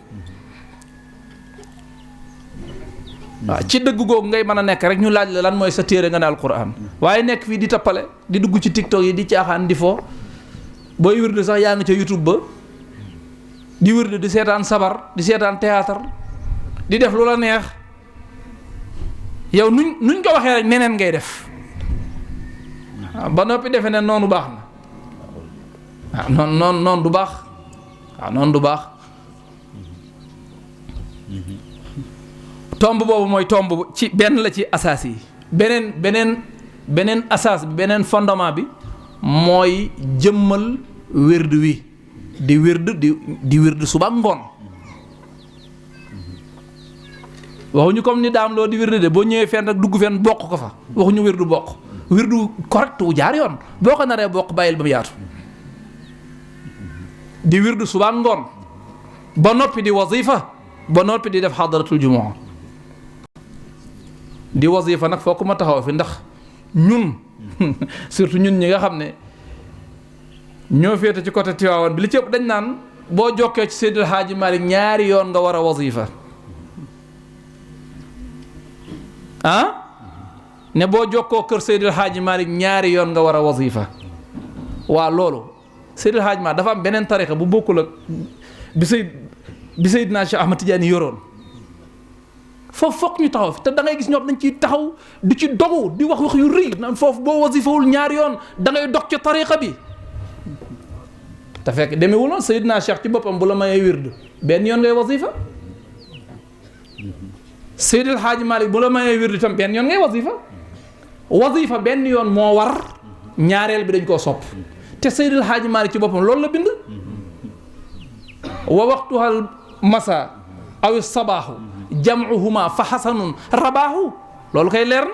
waaw ci dëgg googu ngay mën a nekk rek ñu laaj la lan mooy sa téere nga ne alquran waaye nekk fii di tappale di dugg ci tiktok yi di caaxaan di fo booy wirde sax yaa ngi ca youtube ba di wirde di seetaan sabar di seetaan théâtre di def lu la neex yow nuñ ko waxee rek neneen ngay def ba noppi defe ne noonu baax na waaw noonu du baax waaw noonu du baax tomb boobu mooy tomb ci benn la ci asaas yi beneen asaas bi beneen fondement bi mooy jëmmal wird wi di wird suba ngoon waxuñu comme ni daam loo di wird de boo ñëwee fenn rek dugg fenn bokk ko fa waxuñu wirdu bokk wirdu correct wu jaar yoon boo ko naree bokk bàyyil ba mu yaatu di wird suba ngoon ba noppi di wazifa ba noppi di def xadaratul jumaa di wazifa nag foo ko ma taxaw fi ndax ñun surtout ñun ñi nga xam ne ñoo féete ci côté Tivaouane bi li ci ëpp dañ naan boo jokkee ci Seydil Hadji Malick ñaari yoon nga war a wazifa ne boo jokkoo kër Seydil Hadji Malick ñaari yoon nga war a wazifa waa loolu Seydil Hadji Malick dafa am beneen tarixa bu bokkul ak bi Seydina Cheikh Ahmad Tidiane yoroon foofu fokk ñu taxaw fi te da ngay gis ñoom dañ ciy taxaw di ci dogu di wax yu rëy naan foofu boo wasifawul ñaari yoon da ngay dog ci tariqa bi te fekk demewul noonu Seydina Cheikh ci boppam bu la mayee wird benn yoon ngay wasifa Seydil Hadji Malick bu la mayee wird itam benn yoon ngay wasifa benn yoon moo war ñaareel bi dañ koo sopp te Seydil Hadji Malick ci boppam loolu la bind wa waxtuhal masa aw sabaaxu jam'uhuma fa xasanun rabaahu loolu koy leer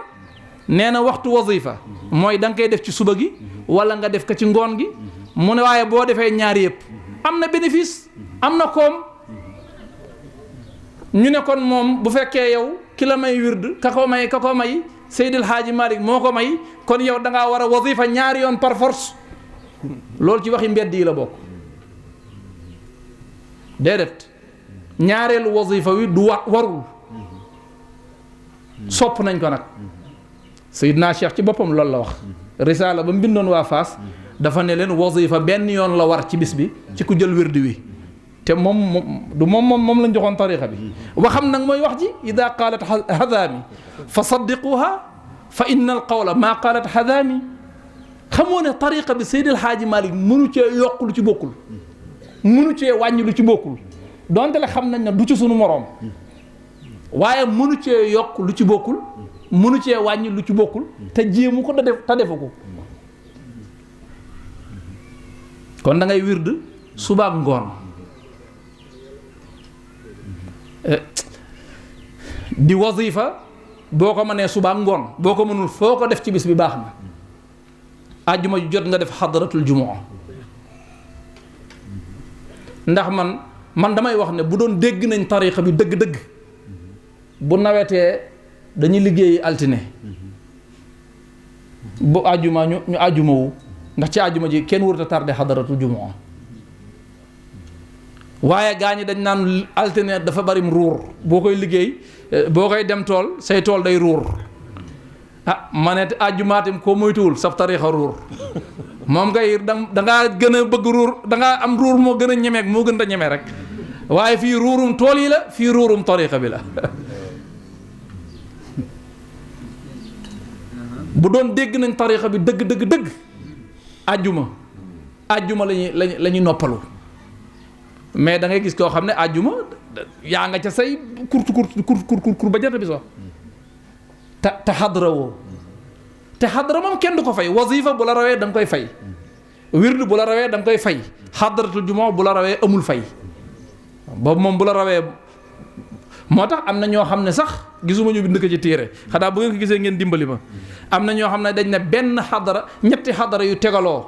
na nee na waxtu wazifa mooy da nga koy def ci suba gi wala nga def ko ci ngoon gi mu ne waaye boo defee ñaari yëpp am na bénéfice am na koom ñu ne kon moom bu fekkee yow ki la may wird ka ko may Seydil Hadji Malick moo ko may kon yow da ngaa war a wazifa ñaari yoon par force loolu ci waxi mbedd yi la bokk déedéet ñaareelu wazifa wi du warul sopp nañ ko nag Seydina Cheikh ci boppam loolu la wax risaala ba mu bindoon waa Faas dafa ne leen wazifa benn yoon la war ci bis bi ci ku jël wird wi te moom lañ joxoon tariqa bi waxam nag mooy wax ji ida qaalat hadaami fa saddiquha fa inna al qawla maa qaalat hadaami xamoo ne tariqa bi Seydil Hadji Malick mënu cee yokk lu ci bokkul mënu cee wàññi lu ci bokkul donte la xam nañ ne du ci sunu moroom waaye mënu cee yokk lu ci bokkul mënu cee wàññi lu ci bokkul te jéemu ko te defu ko kon da ngay wird suba ak ngoon di wazifa boo ko mënee suba ak ngoon boo ko mënul foo ko def ci bis bi baax na àjjuma ju jot nga def xadaratul jumaa ndax man damay wax ne bu doon dégg nañ tariqa bi dëgg-dëgg bu nawetee dañuy liggéeyi altine bu àjjuma ñu àjjuma wu ndax ci àjjuma ji kenn warut a tardé xadaratul jumaa waaye gaa ñi dañ naan altine dafa bari ruur boo koy liggéey boo koy dem tool say tool day ruur ah ma ne àjjumaatim koo moytuwul sab tariixa ruur moom ngay dangaa gën a bëgg ruur dangaa am ruur moo gën a ñemeek moo gën a ñeme rek waaye fii ruurum tool yi la fii ruurum tariixa bi la bu doon dégg nañ tariixa bi dëgg àjjuma lañuy noppalu mais da ngay gis koo xam ne àjjuma yaa nga ca say kur ba jant bi so te xadra woo te xadra moom kenn du ko fay wazifa bu la rawee da nga koy fay wirdu bu la rawee da nga koy fay xadratul jumaa bu la rawee amul fay boobu moom bu la rawee moo tax am na ñoo xam ne sax gisuma ñu bind ko ci téere xanaa bu ngeen ko gisee ngeen dimbali ma am na ñoo xam ne dañ ne benn xadara ñetti xadara yu tegaloo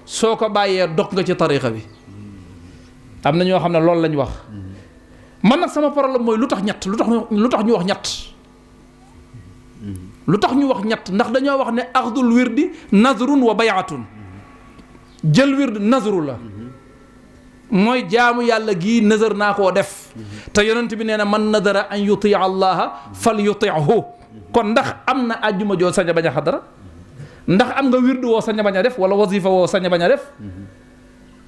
soo ko bàyyee dog nga ci tariixa bi am na ñoo xam ne loolu lañ wax man nag sama problème mooy lu tax ñett lu tax ñu wax ñett lu tax ñu wax ñett ndax dañoo wax ne axdul wirdi nazrun wa bayatun jël wird nazru la mooy jaamu yàlla gii nazar naa koo def te yonent bi nee na man nadara an yutia allaha fal yutihu kon ndax am na àjjuma joo sañ a bañ a xadara ndax am nga wird woo sañ a bañ a def wala wazifa woo sañ a bañ a def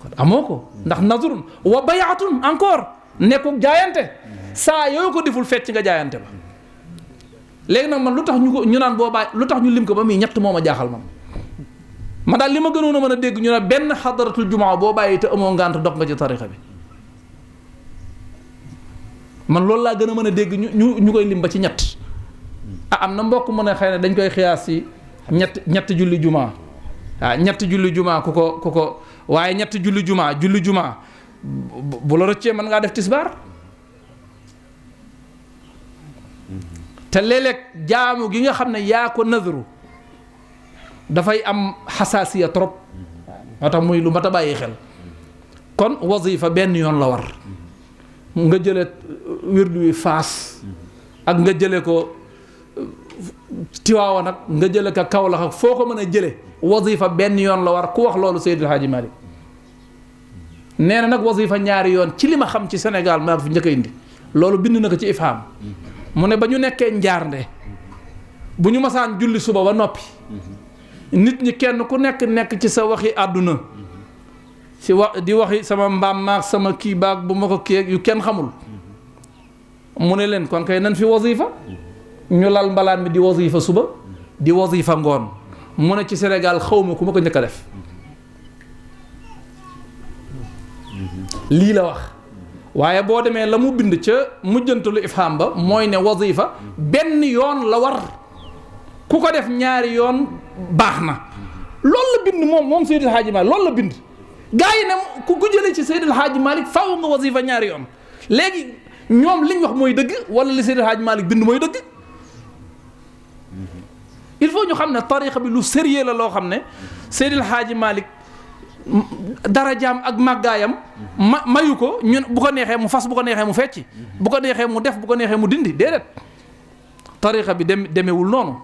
kon amoo ko ndax nazrun wa bayatun encore nekkul jaayante saa yoo ko deful fecc nga jaayante ba léegi nag man lu tax ñu naan boo bàyyi lu tax ñu lim ko ba muy ñett moo ma jaaxal man daal li ma gënoon a mën a dégg ñu ne benn xadaratul jumaa boo bàyyi te amoo ngànt dox nga ci tarixa bi man loolu laa gën a mën a dégg ñu koy lim ba ci ñett am na mbokk mu ne xëy na dañ koy xiyaas ci ñetti julli jumaa ñetti julli jumaa ku ko waaye ñetti julli jumaa bu la rëccee mën ngaa def tisbaar te léeg-léeg jaamu gi nga xam ne yaa ko nadru dafay am xasaasiya trop moo tax muy lu mat a bàyyi xel kon wazifa benn yoon la war nga jële wirdu wi Faas ak nga jële ko Tiwaawan ak nga jële ko Kawlax ak foo ko mën a jële wazifa benn yoon la war ku wax loolu Seydil Hadji Malick nee na nag wazifa ñaari yoon ci li ma xam ci Sénégal maa fi njëkk a indi loolu bind na ko ci ifham mu ne ba ñu nekkee njaarnde bu ñu masaan julli suba ba noppi nit ñi kenn ku nekk ci sa waxi àdduna ci di waxi sama mbaam maag sama kii baag bu ma ko kii yu kenn xamul mu ne leen kon kay nan fi wazifa ñu lal mbalaan mi di wazifa suba di wazifa ngoon mu ne ci Sénégal xawma ku ma ko njëkk a def lii la wax waaye boo demee la mu bind ca mujjantalu ifham ba mooy ne wazifa benn yoon la war ku ko def ñaari yoon baax na loolu la bind moom Seydil Hadji Malick loolu la bind gaa yi ne ku jëlee ci Seydil Hadji Malick faaw nga wazifa ñaari yoon léegi ñoom liñ wax mooy dëgg wala li Seydil Hadji Malick bind mooy dëgg il faut ñu xam ne tariqa bi lu sérieux la loo xam ne Seydil Hadji Malick darajaam ak màggaayam mayu ko ñun bu ko neexee mu fas bu ko neexee mu fecci bu ko neexee mu def bu ko neexee mu dindi déedéet tariqa bi demewul noonu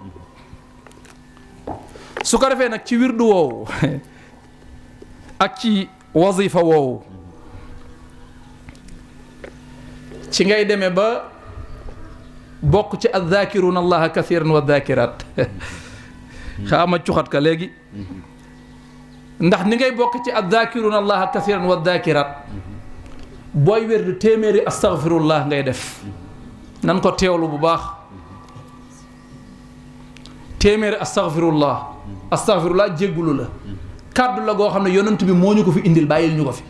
su ko defee nag ci wirdu woowu ak ci wazifa woowu ci ngay demee ba bokk ci azzakiruna allaha kathiran wa zakirat xaama cuxat ka léegi ndax ni ngay bokk ci azzakiruna allaha kathiran wa zakirat booy wirdu téeméeri astaghfirullah ngay def nan ko teewlu bu baax téeméeri astaghfirullah jéggulu la kàddu la goo xam ne yonent bi moo ñu ko fi indil bàyyil ñu ko fi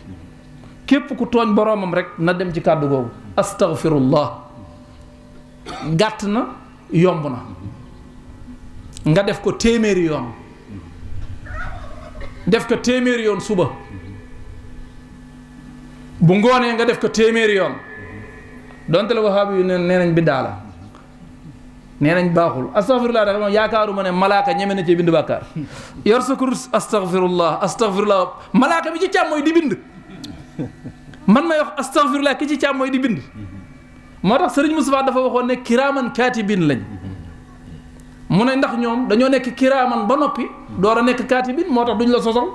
képp ku tooñ boroomam rek na dem ci kàddu googu astaghfirullah gàtt na yomb na nga def ko téeméeri yoon suba bu ngoonee nga def ko téeméeri yoon donte la wahaabi yu nee nañ biddaa la nee nañ baaxul astaghfirullah dafa moom yaakaaruma ne malaaka ñeme na ci bind bàkkaar yor sa kurus astaghfirullah malaaka bi ci càmmooy di bind man may wax astaghfirullah ki ci càmmooy di bind moo tax Sëriñ Moustapha dafa waxoon ne kiraaman kaatibin lañ mu ne ndax ñoom dañoo nekk kiraaman ba noppi door a nekk kaatibin moo tax duñ la sosal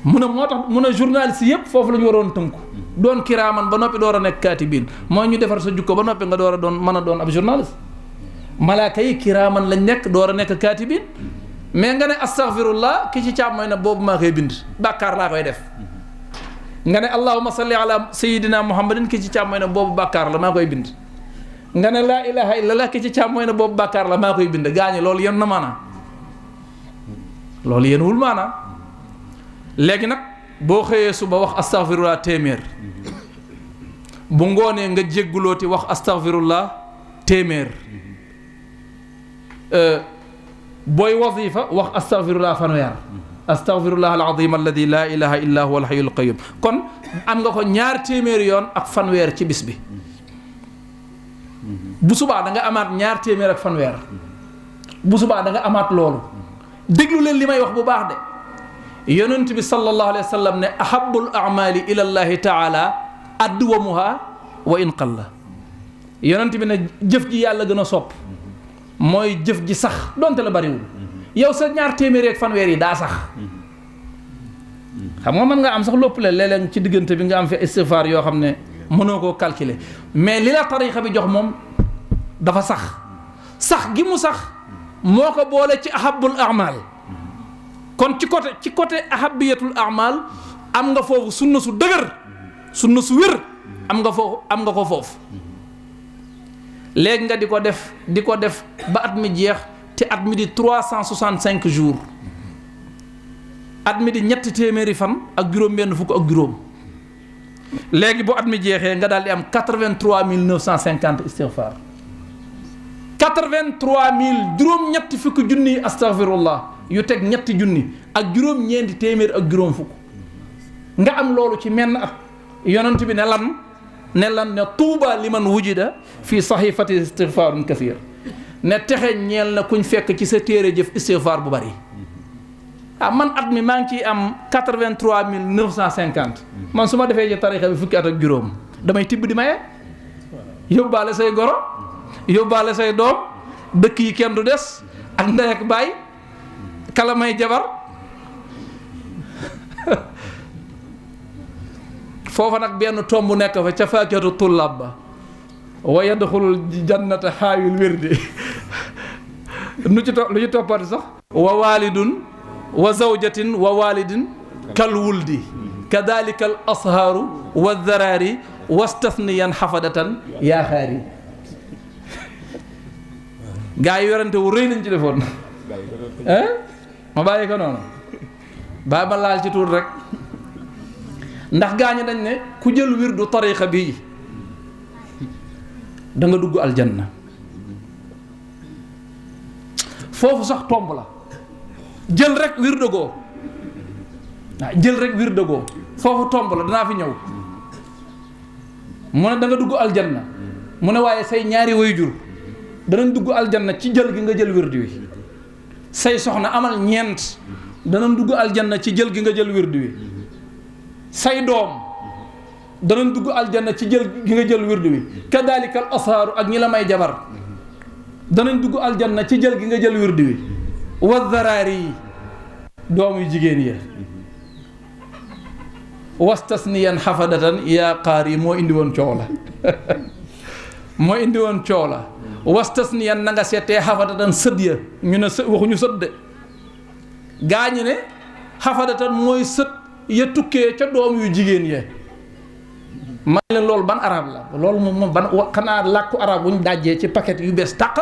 mu ne journaliste yëpp foofu la ñu waroon tënku doon kiraaman ba noppi door a nekk kaatibin mooy ñu defar sa jukko ba noppi nga door a doon mën a doon ab journaliste malaaka yi kiraaman lañ nekk door a nekk kaatibin mais nga ne astaghfirullah ki ci càmmooñ na boobu maa koy bind bàkkaar laa koy def nga ne allahumma salli ala sayidina muhammadin ki ci càmmooñ na boobu bàkkaar la maa koy bind nga ne laa ilaha illallah ki ci càmmooñ na boobu bàkkaar la maa koy bind gaañi loolu yéen na maanaa loolu yéen wul maanaa léegi nag boo xëyee suba wax astaghfirullah téeméer bu ngoonee nga jégglooti wax astaghfirullah téeméer booy wazifa wax astaghfirullah fanweer astaghfirullah alazim alladi la ilaha illa huwa alhayyul qayyum kon am nga ko ñaar téeméeri yoon ak fanweer ci bis bi bu subaa da nga amaat ñaar téeméer ak fanweer bu subaa da nga amaat loolu déglu leen li may wax bu baax de yonent bi sallallahu alayhi wa sallam ne ahabul amali ila llahi taala adwamuha wa in qalla yonent bi ne jëf ji yàlla gën a sopp mooy jëf ji sax donte la bariwul yow sa ñaar téeméer ak fanweer yi daa sax xam nga mën nga am sax lopp le léeg-léeg ci diggante bi nga am fi istighfar yoo xam ne mënoo koo calculer mais li la tarixa bi jox moom dafa sax gi mu sax moo ko boole ci ahabul amal kon ci côté ahabiyatul amal am nga foofu sunna su dëgër sunna su wér am nga ko foofu léegi nga di ko def ba at mi jeex te at mi di 365 jours at mi di ñetti téeméeri fan ak juróom-benn fukk ak juróom léegi bu at mi jeexee nga daal di am 83 950 istighfar 83 000 juróom-ñetti fukki junni astaghfirullah yu teg ñetti junni ak juróom-ñeenti téeméer ak juróom fukk nga am loolu ci menn at yonent bi ne lan ne tuuba liman wujida fii sahifati istighfarun kathir ne texe ñeel na kuñ fekk ci sa téere jëf istighfar bu bari man at mi maa ngi ciy am 83 950 man su ma defee ci tarixa bi fukki at ak juróom damay tibb di maye yóbbaale say goro yóbbaale say doom dëkk yi kenn du des ak ndey ak baay kala may jabar foofa nag benn tomb nekk fa ca faakatu tullaab ba wa yadxulul jannata xaawil wirdi lu ci toppati sax wa walidun wa zawjatin wa walidin kal wuldi kadalika al ashaaru wa dharaari wastasniyan xafadatan yaa xaari gaa yi yorante wu rëy nañ ci defoon ma bàyyi ko noonu bàyyi ma laal ci tuur rek ndax gaañu dañ ne ku jël wirdu tariqa bii da nga dugg aljanna foofu sax tomb la jël rek wirdu goo jël rek wirdu goo foofu tomb la danaa fi ñëw mu ne da nga dugg aljanna mu ne waaye say ñaari waajur danañ dugg aljanna ci jël gi nga jël wirdu wi say soxna amal ñeent danañ dugg aljanna ci jël gi nga jël wirdu wi say doom danañ dugg aljanna ci jël gi nga jël wirdu wi kadalika al asaaru ak ñi la may jabar danañ dugg aljanna ci jël gi nga jël wirdu wi wa dharaari yi doom yu jigéen yi wastasniyan xafadatan yaa qaar yi moo indi woon coow la wastasniyan na nga seetee xafadatan sët ya ñu ne sët waxuñu sët de gaañi ne xafadatan mooy sët ya tukkee ca doom yu jigéen ya man leen loolu ban arab la loolu moom ban xanaa làkku arab buñ dajjee ci paquet yu bees tàq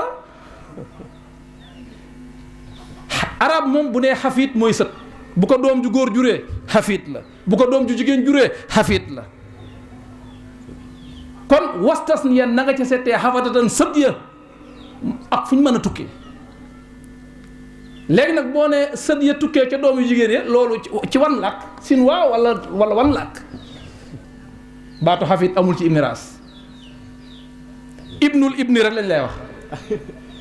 arab moom bu nee xafiit mooy sët bu ko doom ju góor juree xafiit la bu ko doom ju jigéen juree xafiit la kon wastasniyan na nga ca seetee xafadatan sët ya ak fu ñu mën a tukkee léegi nag boo ne sët ya tukkee ca doom yu jigéen ya loolu ci wan làkk sinwaa wala wan làkk baatu xafit amul ci miraas ibnul ibni rek lañ lay wax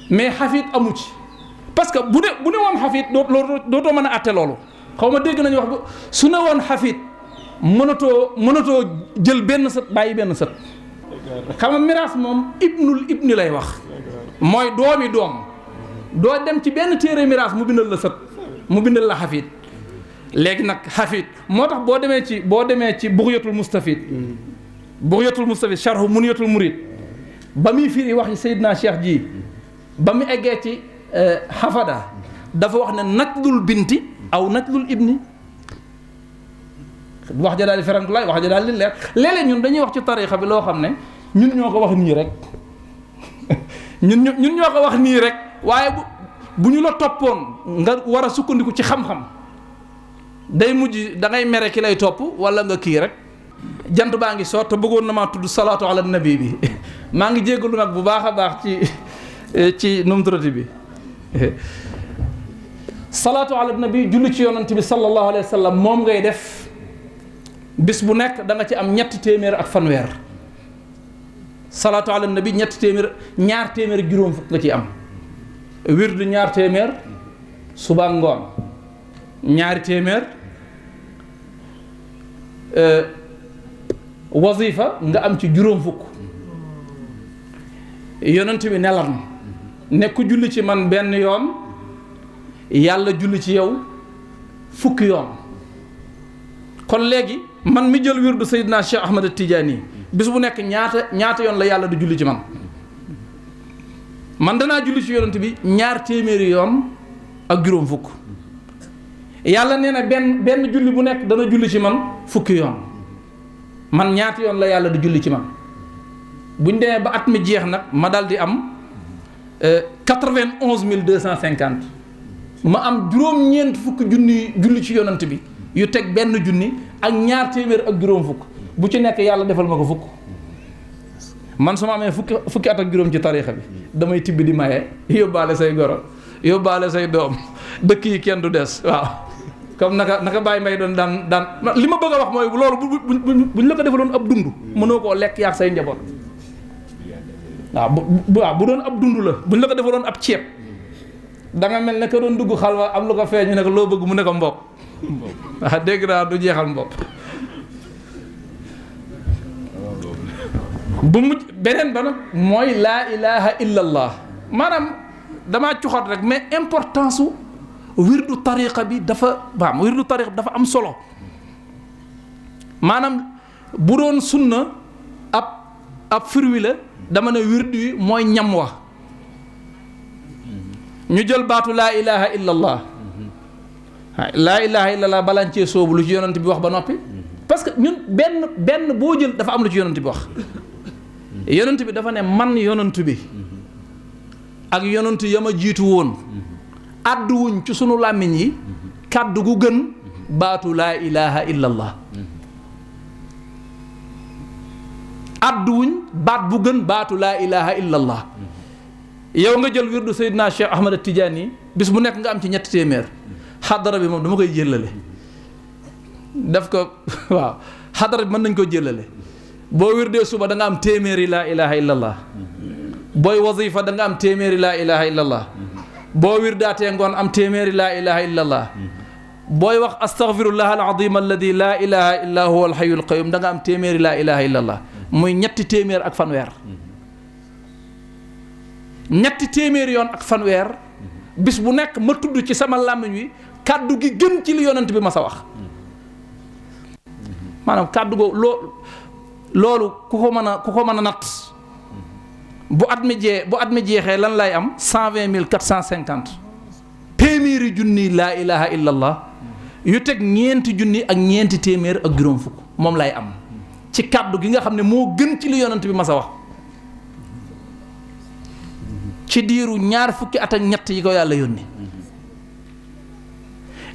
mais xafit amu ci parce que bu ne woon xafit dootoo mën a àtte loolu xaw ma dégg nañu wax su ne woon xafit mënatoo jël benn sët bàyyi benn sët xam nga miraas moom ibnul ibni lay wax mooy doomi doom doo dem ci benn téere miraas mu bindal la sët mu bindal la xafit léegi nag xafit moo tax boo demee ci bughyatul mustafid sharhu munyatul murid ba muy firi wax yi Seydina Cheikh ji ba mu eggee ci xafada dafa wax ne najlul binti aw najlul ibni wax ja daal di ferankulay wax ja daal di leer léeg-léeg ñun dañuy wax ci tarixa bi loo xam ne ñun ñoo ko wax nii rek ñun ñoo ko wax nii rek waaye bu ñu la toppoon nga war a sukkandiku ci xam-xam day mujj da ngay mere ki lay topp wala nga kii rek jant baa ngi soot te bëggoon na maa tudd salaatu ala nabi bi maa ngi jéggalu nag bu baax a baax ci numturati bi salaatu ala nabi julli ci yonant bi sallallahu alayhi wa sallam moom ngay def bis bu nekk da nga ci am 300 ak fanweer salaatu ala nabi 200 ñaar téeméer ak juróom fukk nga ci am wirdu 200 suba ngoon 200 wazifa nga am ci juróom fukk yonent bi nelam ne ku julli ci man benn yoon yàlla julli ci yow fukki yoon kon léegi man mi jël wirdu Seydina Cheikh Ahmad Tidiane bis bu nekk ñaata yoon la yàlla du julli ci man danaa julli ci yonent bi 200 yoon ak juróom fukk yàlla nee na benn julli bu nekk dana julli ci man fukki yoon man ñaata yoon la yàlla di julli ci man buñ demee ba at mi jeex nag ma dal di am 91 250 ma am juróom-ñeent fukki junni julli ci yonent bi yu teg benn junni ak 200 ak juróom fukk bu ci nekk yàlla defal ma ko fukk man su ma amee fukki at ak juróom ci tariixa bi damay tibbi di maye yóbbaale say goro yóbbaale say doom dëkk yi kenn du des waaw comme naka Baye Mbaye doon daan li ma bëgg a wax mooy loolu buñ la ko defaloon ab dund mënoo koo lekk yaag say njaboot waaw bu doon ab dund la buñ la ko defaloon ab ceeb da nga mel ne ka doon dugg xalwa am lu ko feeñu ne ko loo bëgg mu ne ko mbopp waaw dégg naa du jeexal mbopp bu mujj beneen ba nag mooy laa ilaha illallah maanaam damaa cuxat rek mais importance su wirdu tariqa bi dafa am solo maanaam bu doon sunna ab firwi la dama ne wirdu wi mooy ñam wa ñu jël baatu laa ilaha illallah laa ilaha illallah balaan cee soobu lu ci yonent bi wax ba noppi parce que ñun benn boo jël dafa am lu ci yonent bi wax yonent bi dafa ne man yonent bi ak yonent ya ma jiitu woon àdduwuñ ci sunu làmmiñ yi kàddu gu gën baatu laa ilaha illallah àdduwuñ baat bu gën baatu laa ilaha illallah yow nga jël wirdu Seydina Cheikh Ahmad Tidiane bis bu nekk nga am ci 300 xadara bi moom dama koy jëlale def ko waaw xadara bi mën nañ ko jëlale boo wirdee suba da nga am téeméeri laa ilaha illallah booy wazifa da nga am téeméeri laa ilaha illallah boo wirdaatee ngoon am téeméeri laa ilaha illallah booy wax astaghfirullah alazim alladi laa ilaha illa huwa alhayyul qayyum da nga am téeméeri laa ilaha illallah muy 300 ak fanweer 300 yoon ak fanweer bis bu nekk ma tudd ci sama làmmiñ wi kàddu gi gën ci li yonent bi ma sa wax maanaam kàddu go loolu ku ko mën a natt bu at mi jeexee lan lay am 120 450 téeméeri junni laa ilaha illallah yu teg ñeenti junni ak ñeenti téeméer ak juróom fukk moom lay am ci kàddu gi nga xam ne moo gën ci li yonent bi ma sa wax ci diiru 20 at ak ñett yi ko yàlla yónni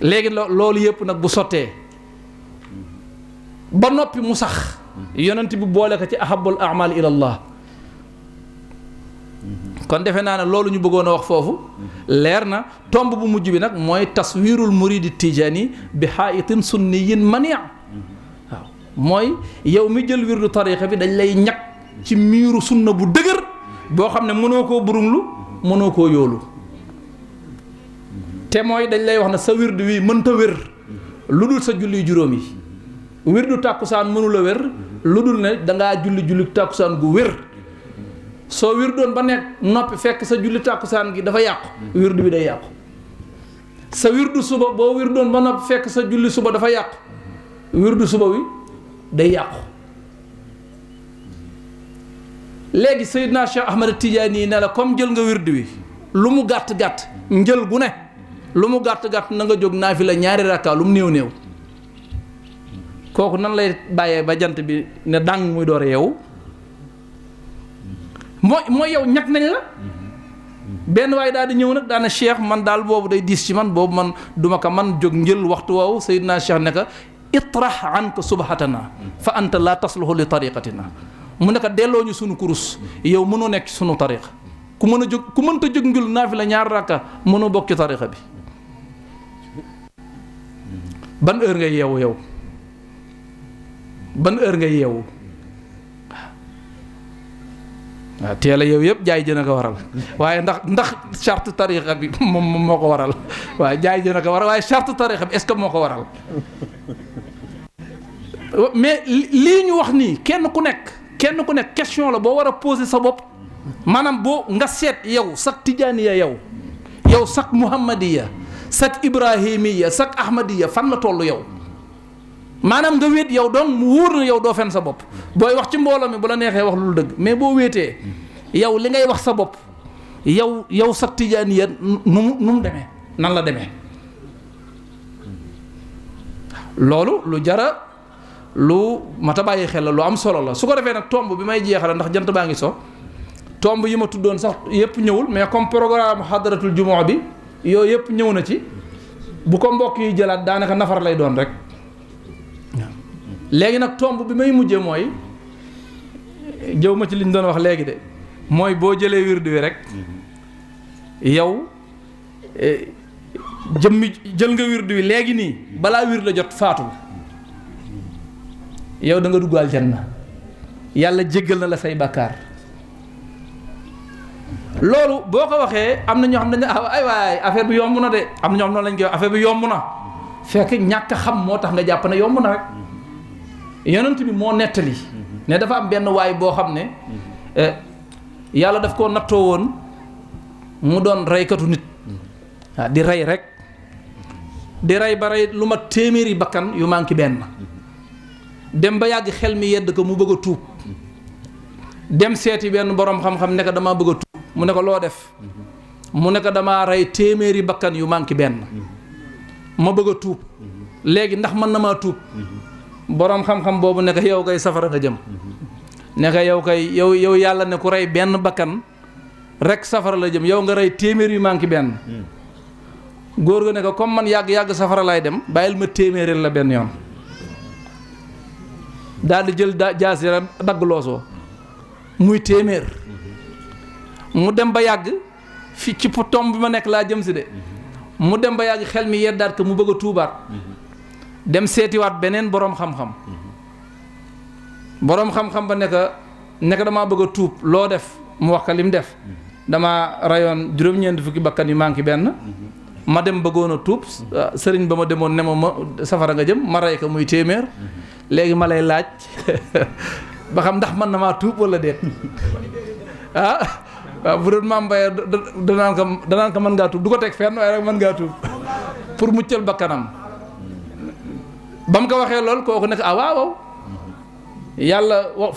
léegi loolu yëpp nag bu sottee ba noppi mu sax yonent bi boole ko ci ahabul a'mal ila Allah kon defe naa ne loolu ñu bëggoon a wax foofu leer na tomb bu mujj bi nag mooy taswirul muridi tijani bi haa'itin sunniyin mani' waaw mooy yow mi jël wirdu tariqa bi dañ lay ñag ci miiru sunna bu dëgër boo xam ne mënoo koo burumlu mënoo koo yoolu te mooy dañ lay wax ne sa wirdu wi mënta wér lu dul sa julli juróom yi wirdu tàkkusaan mënula wér lu dul ne dangaa julli tàkkusaan gu wér soo wirdoon ba nekk noppi fekk sa julli tàkkusaan gi dafa yàqu wirdu bi day yàqu sa wirdu suba boo wirdoon ba noppi fekk sa julli suba dafa yàqu wirdu suba wi day yàqu léegi Seydina Cheikh Ahmad Tidiane ne la comme jël nga wirdu wi lu mu gàtt-gàtt njël gu ne lu mu gàtt-gàtt na nga jóg naafila ñaari rakka lu mu néew kooku nan lay bàyyee ba jant bi ne dàng muy door a yeewu mooy yow ñag nañ la benn waaye daal di ñëw nag daana cheikh man daal boobu day diis ci man boobu man duma ko man jóg njël waxtu woowu Seydina Cheikh ne ka itrah anka subhatana fa anta la tasluhu li tariqatina mu ne ko delloo ñu sunu kurus yow mënoo nekk ci sunu tariqa ku mën a jóg ku mënta jóg njël naafila ñaar rakka mënoo bokk ci tariqa bi ban heure ngay yeewu yow ban heure ngay yeewu waaw teel a yow yëpp jaay jën a ko waral waaye ndax charte tariqa bi moom moo ko waral waaye jaay jën a ko waral waaye charte tariqa bi est-ce que moo ko waral mais lii ñu wax nii kenn ku nekk question la boo war a poser sa bopp maanaam boo nga seet yow sak tijaaniya yow sak muhammadiya sak ibrahimiya sak ahmadiya fan la toll yow maanaam nga wéet yow donc mu wóor na yow doo fen sa bopp booy wax ci mbooloo mi bu la neexee wax lu dëgg mais boo wéetee yow li ngay wax sa bopp yow sa tijaaniya nu mu demee nan la demee loolu lu jara lu mata bàyyi xel la lu am solo la su ko defee nag tomb bi may jeexale ndax jant baa ngi so tomb yi ma tuddoon sax yëpp ñëwul mais comme programme xadaratul jumaa bi yooyu yëpp ñëw na ci bu ko mbokk yi jëlaat daanaka nafar lay doon rek léegi nag tomb bi may mujjee mooy jëw ma ci liñ doon wax léegi de mooy boo jëlee wirdu wi rek yow jël nga wirdu wi léegi nii balaa wir la jot faatu yow da nga dugg aljanna yàlla jéggal na la say bàkkaar loolu boo ko waxee am na ñoo xam ne ay waay affaire bi yomb na de am na ñoo xam noonu lañ koy wax affaire bi yomb na fekk ñàkk a xam moo tax nga jàpp ne yomb na rek yonent bi moo nettali ne dafa am benn waay boo xam ne yàlla daf koo nattoo woon mu doon reykatu nit waaw di rey rek di rey ba rey lu ma téeméeri bakkan yu manqué benn dem ba yàgg xel mi yedd ko mu bëgg a tuub dem seeti benn boroom xam-xam ne ko damaa bëgg a tuub mu ne ko loo def mu ne ko damaa rey téeméeri bakkan yu manqué benn ma bëgg a tuub léegi ndax mën na maa tuub boroom xam-xam boobu ne ko yow kay safara nga jëm ne ko yow kay yow yàlla ne ku rey benn bakkan rek safara la jëm yow nga rey téeméer yu manqué benn góor ga ne ko comme man yàgg safara lay dem bàyyil ma téeméereel la benn yoon daal di jël jaasi dagg loosoo muy téeméer mu dem ba yàgg fi ci tomb bi ma nekk laa jëm si de mu dem ba yàgg xel mi yeddaat ko mu bëgg a tuubaat dem seetiwaat beneen boroom xam-xam boroom xam-xam ba ne ko damaa bëgg a tuub loo def mu wax ko li mu def damaa rayoon juróom-ñeent fukki bakkan yu manqué benn ma dem bëggoon a tuub sëriñ ba ma demoon ne ma safara nga jëm ma rey ko muy téeméer léegi ma lay laaj ba xam ndax man na maa tuub wala déet waaw bu doon maam Mbaye danaan ko mën ngaa tuub du ko teg fenn waaye rek mën ngaa tuub pour muccal bakkanam ba mu ko waxee lool kooku nekk waaw yàlla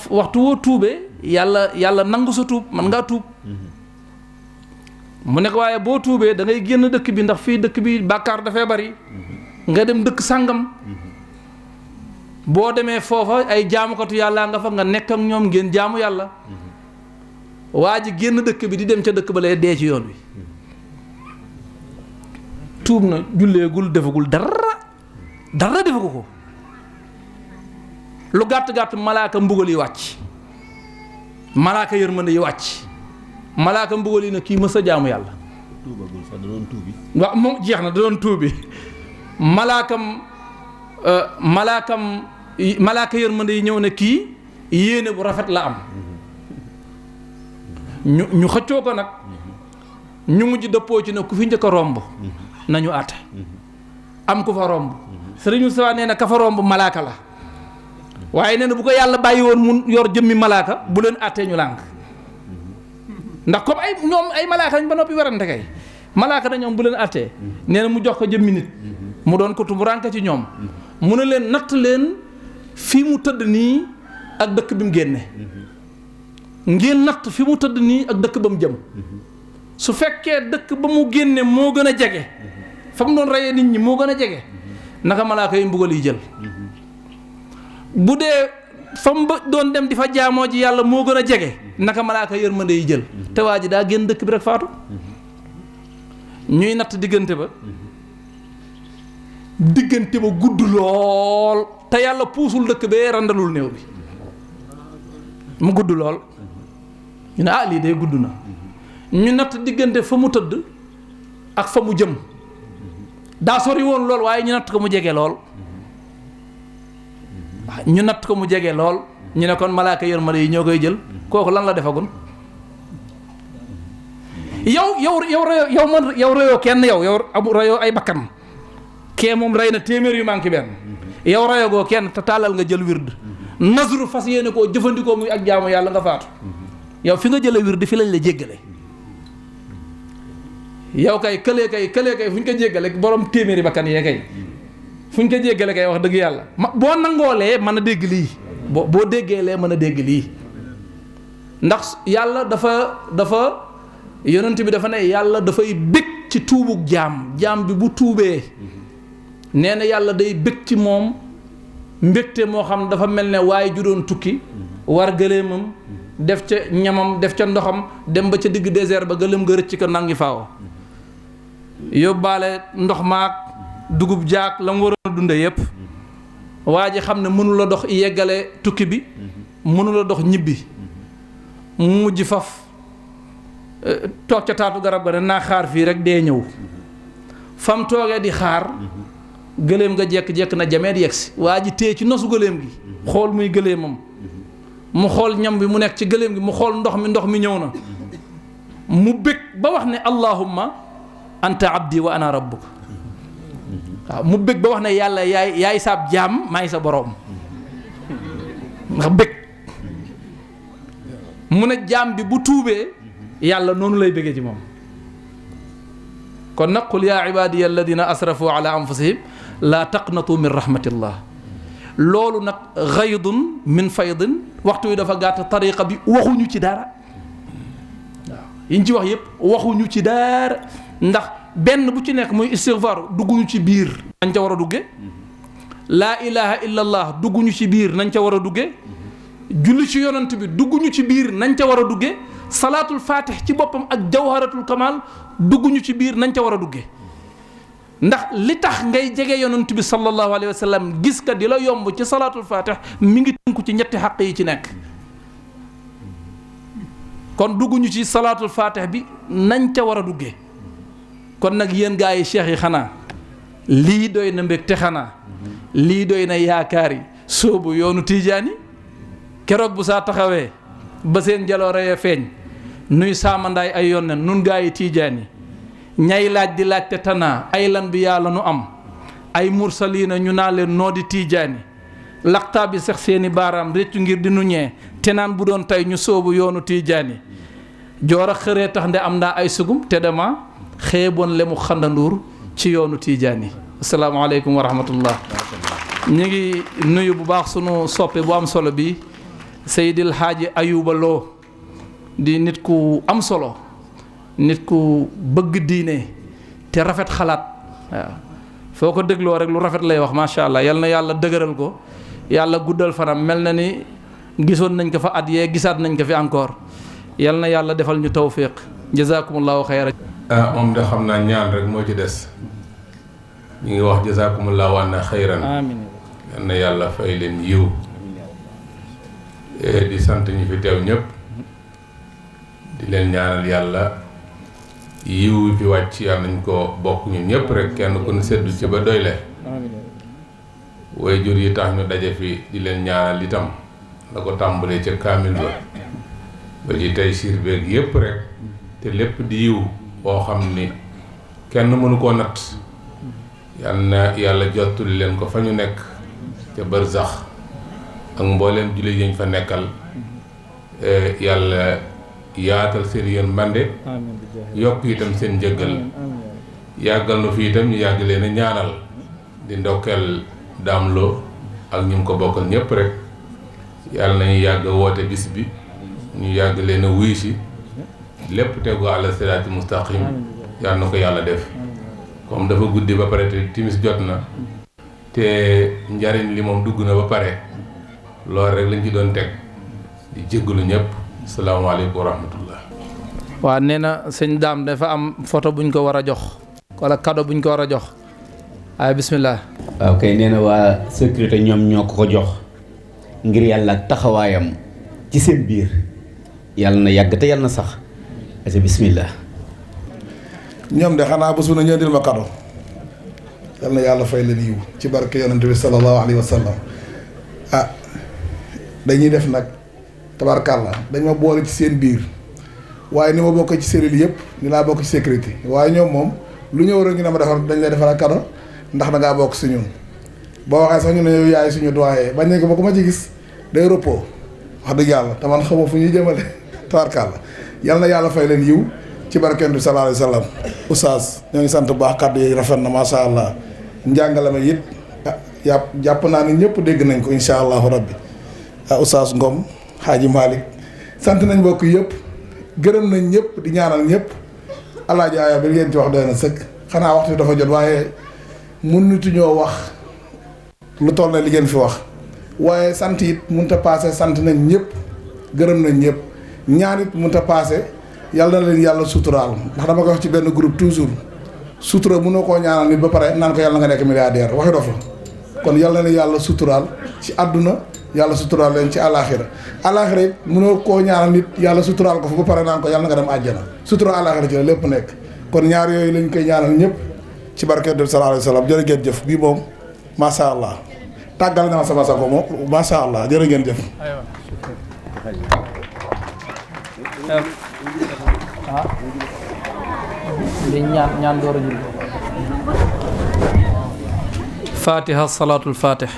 waxtu woo tuubee yàlla nangu sa tuub mën ngaa tuub mu nekk waaye boo tuubee da ngay génn dëkk bi ndax fii dëkk bi bàkkaar dafay bari nga dem dëkk sàngam boo demee foofa ay jaamukatu yàlla nga fa nga nekk ak ñoom ngeen jaamu yàlla waa ji génn dëkk bi di dem ca dëkk ba lay dee ci yoon wi tuub na julleegul defagul dara defagu ko lu gàtt malaaka mbugal yi wàcc malaaka yërmande yi wàcc malaaka mbugal yi na kii mës a jaamu yàlla tuubagul sax da doon tuubi waaw moom jeex na da doon tuubi malaaka yërmande yi ñëw ne kii yéene bu rafet la am ñu xëccoo ko nag ñu mujj dëppoo ci ne ku fi njëkk a romb nañu àtte am ku fa romb Sëriñ Moussa nee na ka fa romb malaaka la waaye nee na bu ko yàlla bàyyi woon mu yor jëmmi malaaka bu leen àttee ñu lànk ndax comme ñoom ay malaaka lañ ba noppi werante kay malaaka na ñoom bu leen àttee nee na mu jox ko jëmmi nit mu doon ko tumuraanke ci ñoom mu ne leen natt leen fii mu tëdd nii ak dëkk bi mu génne ngeen natt fi mu tëdd nii ak dëkk ba mu jëm su fekkee dëkk ba mu génne moo gën a jege fa mu doon reyee nit ñi moo gën a jege naka malaaka yi mbugal yi jël bu dee fa mu doon dem di fa jaamoo ji yàlla moo gën a jege naka malaaka yërmande yi jël te waa ji daa génn dëkk bi rek faatu ñuy natt diggante ba gudd lool te yàlla puusul dëkk bee randalul néew bi mu gudd lool ñu ne lii de gudd na ñu natt diggante fa mu tëdd ak fa mu jëm daa sori woon lool waaye ñu natt ko mu jege lool ñu natt ko mu jege lool ñu ne kon malaaka yërmande yi ñoo koy jël kooku lan la defagun yow reyoo kenn yow amu reyoo ay bakkan kee moom rey na téeméer yu manqué benn yow reyogoo kenn te tàllal nga jël wird nasru fas yéene koo jëfandikoo muy ak jaamu yàlla nga faatu yow fi nga jëlee wird fi lañ la jéggale yow kay këlee kay fu ñu ko jéggale borom téeméeri bakkan yee kay fu ñu ko jéggale kay wax dëgg yàlla boo nangoolee mën a dégg lii boo déggeelee mën a dégg lii ndax yàlla dafa yonent bi dafa ne yàlla dafay bég ci tuubug jaam bi bu tuubee nee na yàlla day bég ci moom mbégte moo xam dafa mel ne waaye ju doon tukki war gëléemam def ca ñamam def ca ndoxam dem ba ca digg désert ba gëléem nga rëcc ko nangi faaw yóbbaale ndox maak dugub jaak la mu waroon a dunde yépp waa ji xam ne mënula dox yeggale tukki bi mënula dox ñibbi mu mujj faf toog ca taatu garab ga ne naa xaar fii rek dee ñëw fam toogee di xaar gëléem nga jekk-jekk na jameet yegsi waa ji téye ci nosu gëléem gi xool muy gëléemam mu xool ñam bi mu nekk ci gëléem gi mu xool ndox mi ñëw na mu bég ba wax ne allahumma anta abdi wa ana rabbuk waaw mu bég ba wax ne yàlla yaay saab jaam maay sa boroom ndax bég mu ne jaam bi bu tuubee yàlla noonu lay béggee ci moom kon nag qul yaa ibaadiya alladina asrafu ala anfusihim laa taqnatu min rahmatillah loolu nag gaydun min faydin waxtu wi dafa gàtt tariqa bi waxuñu ci dara waaw yi ñu ci wax yépp waxuñu ci dara ndax benn bu ci nekk muy istighfar dugguñu ci biir nañ ca war a dugge laa ilaha illa allah dugguñu ci biir nañ ca war a dugge julli ci yonant bi dugguñu ci biir nañ ca war a dugge salaatul fatih ci boppam ak jawharatul kamal dugguñu ci biir nañ ca war a dugge ndax li tax ngay jege yonant bi sallallahu alayhi wa sallam gis ka di la yomb ci salaatul fatih mi ngi tënku ci ñetti xaq yi ci nekk kon dugguñu ci salaatul fatih bi nañ ca war a dugge kon nag yéen gaa yi cheikh yi xanaa lii doy na mbég te xanaa lii doy na yaakaar yi soobu yoonu tiijaani keroog bu saa taxawee ba seen jaloore ya feeñ nuy saamandaay ay yoon nen nun gaa yi tiijaani ñay laaj di laaj te tanaa ay lan bi yàlla nu am ay mursaliina ñu naa leen noo di tiijaani laqtaa bi sax seeni baaraam réccu ngir di nu ñee te naan bu doon tey ñu soobu yoonu tiijaani joor a xëree tax nde am ndaa ay sugum te dama xeeboon le mu xandanduur ci yoonu tiijaani asalaamaaleykum wa rahmatullah ñu ngi nuyu bu baax sunu soppe bu am solo bi Seydil Haaji Ayuba Lo di nit ku am solo nit ku bëgg diine te rafet xalaat waaw foo ko dégloo rek lu rafet lay wax macha allah yal na yàlla dëgëral ko yàlla guddal fanam mel na ni gisoon nañ ko fa at yee gisaat nañ ko fi encore yal na yàlla defal ñu tawfiq jazakumullahu xayra. moom de xam naa ñaan rek moo ci des ñu ngi wax jazakumullahu anna xayran amiin yal na yàlla fay leen yiw di sant ñi fi teew ñëpp di leen ñaanal yàlla yiw fi wàcc yàlla nañ ko bokk ñun ñëpp rek kenn ku ne seddu ci ba doyle way jur yi tax ñu daje fi di leen ñaanal itam la ko tàmbalee ca kaamil ba ci tey siir beeg yëpp rek te lépp di yiw boo xam ni kenn mënu koo natt yal na yàlla jottuli leen ko fa ñu nekk ca barzax ak mbooleem jullit yi ñu fa nekkal yàlla yaatal seen yéen mbande yokk itam seen njëggal yàggal na fi itam ñu yàgg leen a ñaanal di ndokkeel daamloo ak ñu ko bokkal ñépp rek yàlla nañu yàgg woote bis bi ñu yàgg leen a wuy si lépp tegu ala siraati mustaqim yàlla na ko yàlla def comme dafa guddi ba pare te timis jot na te njariñ li moom dugg na ba pare loolu rek lañ ci doon teg di jéggalu ñëpp asalaamaaleykum wa rahmatullah. waa nee na sëñ daam dafa am photo buñ ko war a jox wala cadeau buñ ko war a jox waaye bismillah. waaw kay nee na waa sécurité ñoom ñoo ko jox ngir yàlla ak taxawaayam ci seen biir yàlla na yàgg te yàlla na sax asa bismillah. ñoom de xanaa bés bu ne ñoo dil ma cadeau yal na yàlla fay leen yiw ci barke yonent bi sallallahu alayhi wa sallam. ah dañuy def nag tabarkàlla dañ ma boole ci seen biir waaye ni ma bokk ci cellule yëpp ni laa bokk ci sécurité waaye ñoom moom lu ñëw rek ñu ne ma defar dañ lay defal ak cadeau ndax da ngaa bokk si ñun boo waxee sax ñu ne yow yaay suñu doyen bañ nañ ko ba ku ma ci gis day repos wax dëgg yàlla te man xamoo fu ñuy jëmale tabarkàlla yal na yàlla fay leen yiw ci barke yonent bi sallallahu alayhi wa sallam. Oustaz ñoo ngi sant bu baax kàddu yi rafet na macha allah njàngale ma it jàpp naa ni ñëpp dégg nañ ko incha allahu rabbi Oustaz Ngom Xaaji Malick sant nañ mbokk yëpp gërëm nañ ñëpp di ñaanal ñëpp alaaji aaya bi ngeen ci wax doy na sëkk xanaa waxtu dafa jot waaye mënutu ñoo wax lu toll na li ngeen fi wax waaye sant it mënut a paase sant nañ ñëpp gërëm nañ ñëpp ñaan it mënut a paase yàlla na leen yàlla suturaal ndax dama ko wax ci benn groupe toujours sutura mënoo koo ñaanal nit ba pare naan ko yàlla nga nekk milliardaire waxi dof la kon yàlla na leen yàlla suturaal ci àdduna yàlla suturaal leen ci àlaaxira àlaaxira it mënoo koo ñaanal nit yàlla suturaal ko fa ba pare naan ko yàlla nga dem àjjana sutura àlaaxira ci la lépp nekk kon ñaar yooyu lañ koy ñaanal ñëpp ci barke de sallallahu alayhi wa sallam jërë ngeen jëf bii moom macha allah tàggal na ma sama sago moom macha allah jërë ngeen jëf. di ñaan door a julli. Fatiha salaatul fatih.